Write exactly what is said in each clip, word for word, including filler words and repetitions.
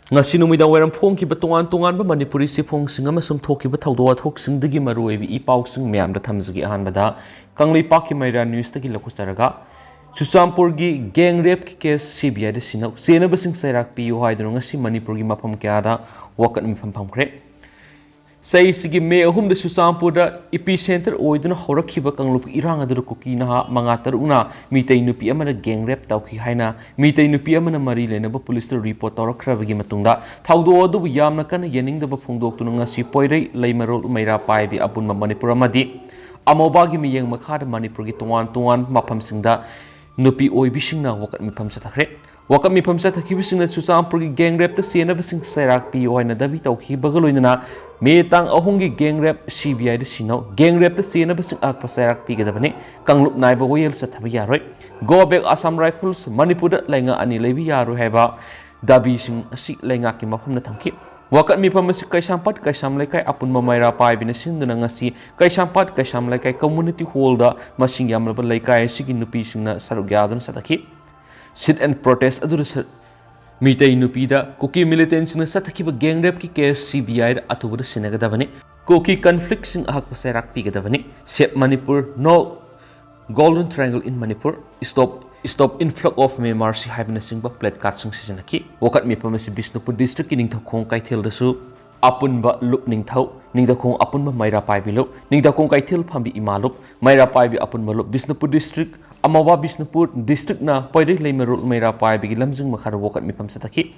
ꯉꯁꯤ ꯅꯨꯃꯤꯗꯥꯡ ꯋꯥꯏꯔꯝ ꯐꯣꯡꯈꯤꯕ ꯇꯣꯉꯥꯟ ꯇꯣꯉꯥꯟꯕ ꯃꯅꯤꯄꯨꯔꯤ ꯆꯦꯐꯣꯡꯁꯤꯡ ꯑꯃꯁꯨꯡ ꯊꯣꯛꯈꯤꯕ ꯊꯧꯗꯣꯛ ꯋꯥꯊꯣꯛꯁꯤꯡꯗꯒꯤ ꯃꯔꯨꯑꯣꯏꯕ ꯏ ꯄꯥꯎꯁꯤꯡ ꯃꯌꯥꯝꯗ ꯊꯝꯖꯒꯦ꯫ ꯑꯍꯥꯟꯕꯗ ꯀꯪꯂꯩꯄꯥꯛꯀꯤ ꯃꯩꯔꯥ ꯅ꯭ꯌꯨꯁꯇꯒꯤ ꯂꯧꯈꯠꯆꯔꯒ, ꯆꯨꯔꯆꯥꯟꯄꯨꯔꯒꯤ ꯒꯦꯡ ꯔꯦꯞꯀꯤ ꯀꯦꯁ ꯁꯤ ꯕꯤ ꯑꯥꯏꯗ ꯁꯤꯟꯅꯧ, ꯆꯦꯟꯅꯕꯁꯤꯡ ꯆꯩꯔꯥꯛ ꯄꯤꯌꯨ ꯍꯥꯏꯗꯨꯅ ꯉꯁꯤ ꯃꯅꯤꯄꯨꯔꯒꯤ ꯃꯐꯝ ꯀꯌꯥꯗ ꯋꯥꯀꯠ ꯃꯤꯐꯝ ꯐꯝꯈ꯭ꯔꯦ꯫ ꯆꯍꯤꯁꯤꯒꯤ ꯃꯦ ꯑꯍꯨꯝꯗ ꯆꯨꯔꯆꯥꯟꯄꯨꯔꯗ ꯏꯄꯤ ꯁꯦꯟꯇꯔ ꯑꯣꯏꯗꯨꯅ ꯍꯧꯔꯛꯈꯤꯕ ꯀꯥꯡꯂꯨꯞꯀꯤ ꯏꯔꯥꯡ ꯑꯗꯨꯗ ꯀꯨꯀꯤ ꯅꯍꯥ ꯃꯉꯥ ꯇꯔꯨꯛꯅ ꯃꯤꯇꯩ ꯅꯨꯄꯤ ꯑꯃꯅ ꯒꯦꯡ ꯔꯦꯞ ꯇꯧꯈꯤ ꯍꯥꯏꯅ ꯃꯤꯇꯩ ꯅꯨꯄꯤ ꯑꯃꯅ ꯃꯔꯤ ꯂꯩꯅꯕ ꯄꯨꯂꯤꯁꯇ ꯔꯤꯄꯣꯔꯠ ꯇꯧꯔꯛꯈ꯭ꯔꯕꯒꯤ ꯃꯇꯨꯡꯗ ꯊꯧꯗꯣꯛ ꯑꯗꯨꯕꯨ ꯌꯥꯝꯅ ꯀꯟꯅ ꯌꯦꯡꯅꯤꯡꯗꯕ ꯐꯣꯡꯗꯣꯛꯇꯨꯅ ꯉꯁꯤ ꯄꯣꯏꯔꯩ, ꯂꯩꯃꯔꯣꯜ, ꯃꯩꯔꯥ ꯄꯥꯏꯕꯤ, ꯑꯄꯨꯟꯕ ꯃꯅꯤꯄꯨꯔ ꯑꯃꯗꯤ ꯑꯃꯣꯕꯥꯒꯤ ꯃꯤꯠꯌꯦꯡ ꯃꯈꯥꯗ ꯃꯅꯤꯄꯨꯔꯒꯤ ꯇꯣꯉꯥꯟ ꯇꯣꯉꯥꯟꯕ ꯃꯐꯝꯁꯤꯡꯗ ꯅꯨꯄꯤ ꯑꯣꯏꯕꯤꯁꯤꯡꯅ ꯋꯥꯀꯠ ꯃꯤꯐꯝ ꯆꯠꯊꯈ꯭ꯔꯦ꯫ ꯋꯥꯀꯠ ꯃꯤꯐꯝ ꯆꯠꯊꯈꯤꯕꯁꯤꯡꯅ ꯆꯨꯔꯆꯥꯟꯄꯨꯔꯒꯤ ꯒꯦꯡ ꯔꯦꯞꯇ ꯆꯦꯟꯅꯕꯁꯤꯡ ꯆꯩꯔꯥꯛ ꯄꯤꯌꯨ ꯍꯥꯏꯅ ꯗꯥꯕꯤ ꯇꯧꯈꯤꯕꯒ ꯂꯣꯏꯅꯅ ꯃꯦ ꯇꯥꯡ ꯑꯍꯨꯝꯒꯤ ꯒꯦꯡ ꯔꯦꯞ ꯁꯤ ꯕꯤ ꯑꯥꯏꯗ ꯁꯤꯟꯅꯧ, ꯒꯦꯡ ꯔꯦꯞꯇ ꯆꯦꯟꯅꯕꯁꯤꯡ ꯑꯀꯛꯄ ꯆꯩꯔꯥꯛ ꯄꯤꯒꯗꯕꯅꯤ, ꯀꯥꯡꯂꯨꯞ ꯅꯥꯏꯕ ꯋꯥꯌꯦꯜ ꯆꯠꯊꯕ ꯌꯥꯔꯣꯏ, Go back Assam Rifles, ꯃꯅꯤꯄꯨꯔꯗ ꯂꯩꯉꯥꯛ ꯑꯅꯤ ꯂꯩꯕ ꯌꯥꯔꯣꯏ ꯍꯥꯏꯕ ꯗꯥꯕꯤꯁꯤꯡ ꯑꯁꯤ ꯂꯩꯉꯥꯛꯀꯤ ꯃꯐꯝꯗ ꯊꯝꯈꯤ꯫ ꯋꯥꯀꯠ ꯃꯤꯐꯝ ꯑꯁꯤ ꯀꯩꯁꯥꯝꯄꯥꯠ ꯀꯩꯁꯥꯝ ꯂꯩꯀꯥꯏ ꯑꯄꯨꯟꯕ ꯃꯩꯔꯥ ꯄꯥꯏꯕꯤꯅ ꯁꯤꯟꯗꯨꯅ ꯉꯁꯤ ꯀꯩꯁꯥꯝꯄꯥꯠ ꯀꯩꯁꯥꯝ ꯂꯩꯀꯥꯏ ꯀꯝꯃꯨꯅꯤꯇꯤ ꯍꯣꯜꯗ ꯃꯁꯤꯡ ꯌꯥꯝꯂꯕ ꯂꯩꯀꯥꯏ ꯑꯁꯤꯒꯤ ꯅꯨꯄꯤꯁꯤꯡꯅ ꯁꯔꯨꯛ ꯌꯥꯗꯨꯅ ꯆꯠꯊꯈꯤ꯫ Sit and protest ꯑꯗꯨꯗ ꯁ-, ꯃꯤꯇꯩ ꯅꯨꯄꯤꯗ ꯀꯨꯀꯤ ꯃꯤꯂꯤꯇꯦꯟꯁꯤꯡꯅ ꯆꯠꯊꯈꯤꯕ ꯒꯦꯡ ꯔꯦꯞꯀꯤ ꯀꯦꯁ ꯁꯤ ꯕꯤ ꯑꯥꯏꯗ ꯑꯊꯨꯕꯗ ꯁꯤꯟꯅꯒꯗꯕꯅꯤ꯫ ꯀꯨꯀꯤ ꯀꯟꯐ꯭ꯂꯤꯛꯁꯤꯡ ꯑꯍꯛꯄ ꯆꯩꯔꯥꯛ ꯄꯤꯒꯗꯕꯅꯤ꯫ Save Manipur, No Golden Triangle in Manipur, Stop, Stop Influx of Myanmar ꯁꯤ ꯍꯥꯏꯕꯅꯆꯤꯡꯕ ꯄ꯭ꯂꯦꯠ ꯀꯥꯔꯠꯁꯤꯡ ꯁꯤꯖꯤꯟꯅꯈꯤ꯫ ꯋꯥꯀꯠ ꯃꯤꯐꯝ ꯑꯁꯤ ꯕꯤꯁꯅꯨꯄꯨꯔ ꯗꯤꯁꯇ꯭ꯔꯤꯛꯀꯤ ꯅꯤꯡꯊꯧꯈꯣꯡ ꯀꯩꯊꯦꯜꯗꯁꯨ ꯑꯄꯨꯟꯕ ꯂꯨꯞ ꯅꯤꯡꯊꯧ, ꯅꯤꯡꯊꯧꯈꯣꯡ ꯑꯄꯨꯟꯕ ꯃꯩꯔꯥ ꯄꯥꯏꯕꯤ ꯂꯨꯞ, ꯅꯤꯡꯊꯧꯈꯣꯡ ꯀꯩꯊꯦꯜ ꯐꯝꯕꯤ ꯏꯃꯥ ꯂꯨꯞ, ꯃꯩꯔꯥ ꯄꯥꯏꯕꯤ ꯑꯄꯨꯟꯕ ꯂꯨꯞ, ꯕꯤꯁꯅꯨꯄꯨꯔ ꯗꯤꯁꯇ꯭ꯔꯤꯛ, ꯑꯃꯋꯥ ꯕꯤꯁꯅꯨꯄꯨꯔ ꯗꯤꯁꯇ꯭ꯔꯤꯛꯅ ꯄꯣꯏꯔꯩ ꯂꯩꯃꯔꯣꯜ ꯃꯩꯔꯥ ꯄꯥꯏꯕꯤꯒꯤ ꯂꯝꯖꯤꯡ ꯃꯈꯥꯗ ꯋꯥꯀꯠ ꯃꯤꯐꯝ ꯆꯠꯊꯈꯤ꯫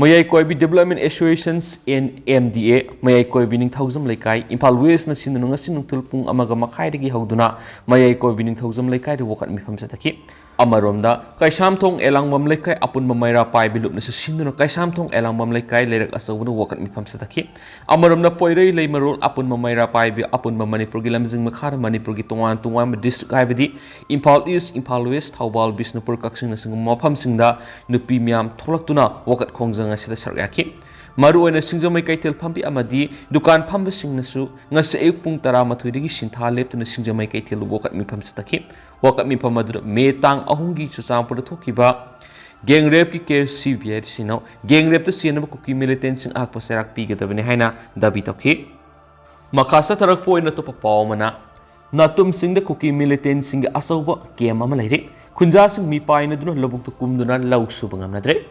Mayai Koibi Development Association, N M D A, Mayai Koibi ꯅꯤꯡꯊꯧꯖꯝ ꯂꯩꯀꯥꯏ, ꯏꯝꯐꯥꯜ ꯋꯦꯁꯅ ꯁꯤꯟꯗꯨꯅ ꯉꯁꯤ ꯅꯨꯡꯊꯤꯜ ꯄꯨꯡ ꯑꯃꯒ ꯃꯈꯥꯏꯗꯒꯤ ꯍꯧꯗꯨꯅ ꯃꯌꯥꯏ ꯀꯣꯏꯕꯤ ꯅꯤꯡꯊꯧꯖꯝ ꯂꯩꯀꯥꯏꯗ ꯋꯥꯀꯠ ꯃꯤꯐꯝ ꯆꯠꯊꯈꯤ꯫ ꯑꯃꯔꯣꯝꯗ, ꯀꯩꯁꯥꯝꯊꯣꯡ ꯑꯦꯂꯥꯡꯕꯝ ꯂꯩꯀꯥꯏ ꯑꯄꯨꯟꯕ ꯃꯩꯔꯥ ꯄꯥꯏꯕꯤ ꯂꯨꯞꯅꯁꯨ ꯁꯤꯟꯗꯨꯅ ꯀꯩꯁꯥꯝꯊꯣꯡ ꯑꯦꯂꯥꯡꯕꯝ ꯂꯩꯀꯥꯏ ꯂꯩꯔꯛ ꯑꯆꯧꯕꯗ ꯋꯥꯀꯠ ꯃꯤꯐꯝ ꯆꯠꯊꯈꯤ꯫ ꯑꯃꯔꯣꯝꯗ, ꯄꯣꯏꯔꯩ ꯂꯩꯃꯔꯣꯜ ꯑꯄꯨꯟꯕ ꯃꯩꯔꯥ ꯄꯥꯏꯕꯤ ꯑꯄꯨꯟꯕ ꯃꯅꯤꯄꯨꯔꯒꯤ ꯂꯝꯖꯤꯡ ꯃꯈꯥꯗ ꯃꯅꯤꯄꯨꯔꯒꯤ ꯇꯣꯉꯥꯟ ꯇꯣꯉꯥꯟꯕ ꯗꯤꯁꯇ꯭ꯔꯤꯛ ꯍꯥꯏꯕꯗꯤ ꯏꯝꯐꯥꯜ ꯏꯁ, ꯏꯝꯐꯥꯜ ꯋꯦꯁ, ꯊꯧꯕꯥꯜ, ꯕꯤꯁꯅꯨꯄꯨꯔ, ꯀꯛꯆꯤꯡꯅꯆꯤꯡꯕ ꯃꯐꯝꯁꯤꯡꯗ ꯅꯨꯄꯤ ꯃꯤꯌꯥꯝ ꯊꯣꯛꯂꯛꯇꯨꯅ ꯋꯥꯀꯠ ꯈꯣꯡꯖꯪ ꯑꯁꯤꯗ ꯁꯔꯨꯛ ꯌꯥꯈꯤ꯫ ꯃꯔꯨꯑꯣꯏꯅ ꯁꯤꯡꯖꯃꯩ ꯀꯩꯊꯦꯜ ꯐꯝꯕꯤ ꯑꯃꯗꯤ ꯗꯨꯀꯥꯟ ꯐꯝꯕꯁꯤꯡꯅꯁꯨ ꯉꯁꯤ ꯑꯌꯨꯛ ꯄꯨꯡ ꯇꯔꯥꯃꯥꯊꯣꯏꯗꯒꯤ ꯁꯤꯟꯊꯥ ꯂꯦꯞꯇꯨꯅ ꯁꯤꯡꯖꯃꯩ ꯀꯩꯊꯦꯜꯗ ꯋꯥꯀꯠ ꯃꯤꯐꯝ ꯆꯠꯊꯈꯤ꯫ ꯋꯥꯀꯠ ꯃꯤꯐꯝ ꯑꯗꯨꯗ ꯃꯦ ꯇꯥꯡ ꯑꯍꯨꯝꯒꯤ ꯆꯨꯔꯆꯥꯟꯄꯨꯔꯗ ꯊꯣꯛꯈꯤꯕ ꯒꯦꯡꯔꯦꯞꯀꯤ ꯀꯦꯁ ꯁꯤ ꯕꯤ ꯑꯥꯏꯗ ꯁꯤꯟꯅꯧ꯫ ꯒꯦꯡꯔꯦꯞꯇ ꯁꯤꯖꯤꯟꯅꯕ ꯀꯨꯀꯤ ꯃꯤꯂꯤꯇꯦꯟꯁꯤꯡ ꯑꯍꯛꯄ ꯆꯩꯔꯥꯛ ꯄꯤꯒꯗꯕꯅꯤ ꯍꯥꯏꯅ ꯗꯥꯕꯤ ꯇꯧꯈꯤ꯫ ꯃꯈꯥ ꯆꯠꯊꯔꯛꯄ ꯑꯣꯏꯅ ꯑꯇꯣꯞꯄ ꯄꯥꯎ ꯑꯃꯅ, ꯅꯥꯇꯨꯝꯁꯤꯡꯗ ꯀꯨꯀꯤ ꯃꯤꯂꯤꯇꯦꯟꯁꯤꯡꯒꯤ ꯑꯆꯧꯕ ꯀꯦꯝ ꯑꯃ ꯂꯩꯔꯤ꯫ ꯈꯨꯟꯖꯥꯁꯤꯡ ꯃꯤ ꯄꯥꯏꯅꯗꯨꯅ ꯂꯧꯕꯨꯛꯇ ꯀꯨꯝꯗꯨꯅ ꯂꯧ ꯁꯨꯕ ꯉꯝꯅꯗ꯭ꯔꯦ꯫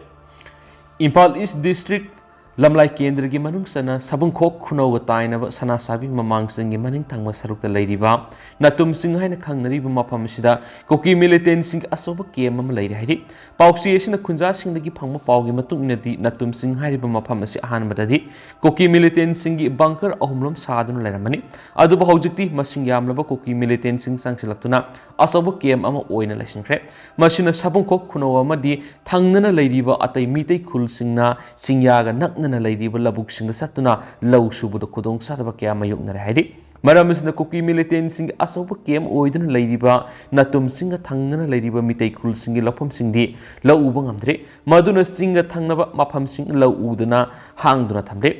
ꯏꯝꯐꯥꯜ ꯏꯁ ꯗꯤꯁꯇ꯭ꯔꯤꯛ ꯂꯝꯂꯥꯏ ꯀꯦꯟꯗ꯭ꯔꯒꯤ ꯃꯅꯨꯡ ꯆꯟꯅ ꯁꯕꯨꯡꯈꯣꯛ ꯈꯨꯅꯧꯒ ꯇꯥꯏꯅꯕ ꯁꯅꯥꯁꯥꯕꯤ ꯃꯃꯥꯡꯁꯤꯡꯒꯤ ꯃꯅꯤꯡ ꯊꯪꯕ ꯁꯔꯨꯛꯇ ꯂꯩꯔꯤꯕ ꯅꯥꯇꯨꯝꯁꯤꯡ ꯍꯥꯏꯅ ꯈꯪꯅꯔꯤꯕ ꯃꯐꯝ ꯑꯁꯤꯗ ꯀꯨꯀꯤ ꯃꯤꯂꯤꯇꯦꯟꯁꯤꯡꯒꯤ ꯑꯆꯧꯕ ꯀꯦꯝ ꯑꯃ ꯂꯩꯔꯤ ꯍꯥꯏꯔꯤ꯫ ꯄꯥꯎꯆꯦ ꯑꯁꯤꯅ ꯈꯨꯟꯖꯥꯁꯤꯡꯗꯒꯤ ꯐꯪꯕ ꯄꯥꯎꯒꯤ ꯃꯇꯨꯡ ꯏꯟꯅꯗꯤ, ꯅꯥꯇꯨꯝꯁꯤꯡ ꯍꯥꯏꯔꯤꯕ ꯃꯐꯝ ꯑꯁꯤ ꯑꯍꯥꯟꯕꯗꯗꯤ ꯀꯨꯀꯤ ꯃꯤꯂꯤꯇꯦꯟꯁꯤꯡꯒꯤ ꯕꯪꯀꯔ ꯑꯍꯨꯝꯂꯣꯝ ꯁꯥꯗꯨꯅ ꯂꯩꯔꯝꯕꯅꯤ꯫ ꯑꯗꯨꯕꯨ ꯍꯧꯖꯤꯛꯇꯤ ꯃꯁꯤꯡ ꯌꯥꯝꯂꯕ ꯀꯨꯀꯤ ꯃꯤꯂꯤꯇꯦꯟꯁꯤꯡ ꯆꯪꯁꯤꯜꯂꯛꯇꯨꯅ ꯑꯆꯧꯕ ꯀꯦꯝ ꯑꯃ ꯑꯣꯏꯅ ꯂꯩꯁꯤꯟꯈ꯭ꯔꯦ꯫ ꯃꯁꯤꯅ ꯁꯕꯨꯡꯈꯣꯛ ꯈꯨꯅꯧ ꯑꯃꯗꯤ ꯊꯪꯅꯅ ꯂꯩꯔꯤꯕ ꯑꯇꯩ ꯃꯤꯇꯩ ꯈꯨꯜꯁꯤꯡꯅ ꯆꯤꯡꯌꯥꯒ ꯅꯛꯅꯅ ꯂꯩꯔꯤꯕ ꯂꯧꯕꯨꯛꯁꯤꯡꯗ ꯆꯠꯇꯨꯅ ꯂꯧ ꯁꯨꯕꯗ ꯈꯨꯗꯣꯡꯆꯥꯗꯕ ꯀꯌꯥ ꯃꯥꯌꯣꯛꯅꯔꯦ ꯍꯥꯏꯔꯤ꯫ ꯃꯔꯝ ꯑꯁꯤꯅ ꯀꯨꯀꯤ ꯃꯤꯂꯤꯇꯦꯟꯁꯤꯡꯒꯤ ꯑꯆꯧꯕ ꯀꯦꯝ ꯑꯣꯏꯗꯨꯅ ꯂꯩꯔꯤꯕ ꯅꯥꯇꯨꯝꯁꯤꯡꯒ ꯊꯪꯅꯅ ꯂꯩꯔꯤꯕ ꯃꯤꯇꯩ ꯈꯨꯜꯁꯤꯡꯒꯤ ꯂꯧꯐꯝꯁꯤꯡꯗꯤ ꯂꯧ ꯎꯕ ꯉꯝꯗ꯭ꯔꯦ꯫ ꯃꯗꯨꯅ ꯆꯤꯡꯒ ꯊꯪꯅꯕ ꯃꯐꯝꯁꯤꯡ ꯂꯧ ꯎꯗꯨꯅ ꯍꯥꯡꯗꯨꯅ ꯊꯝꯂꯦ꯫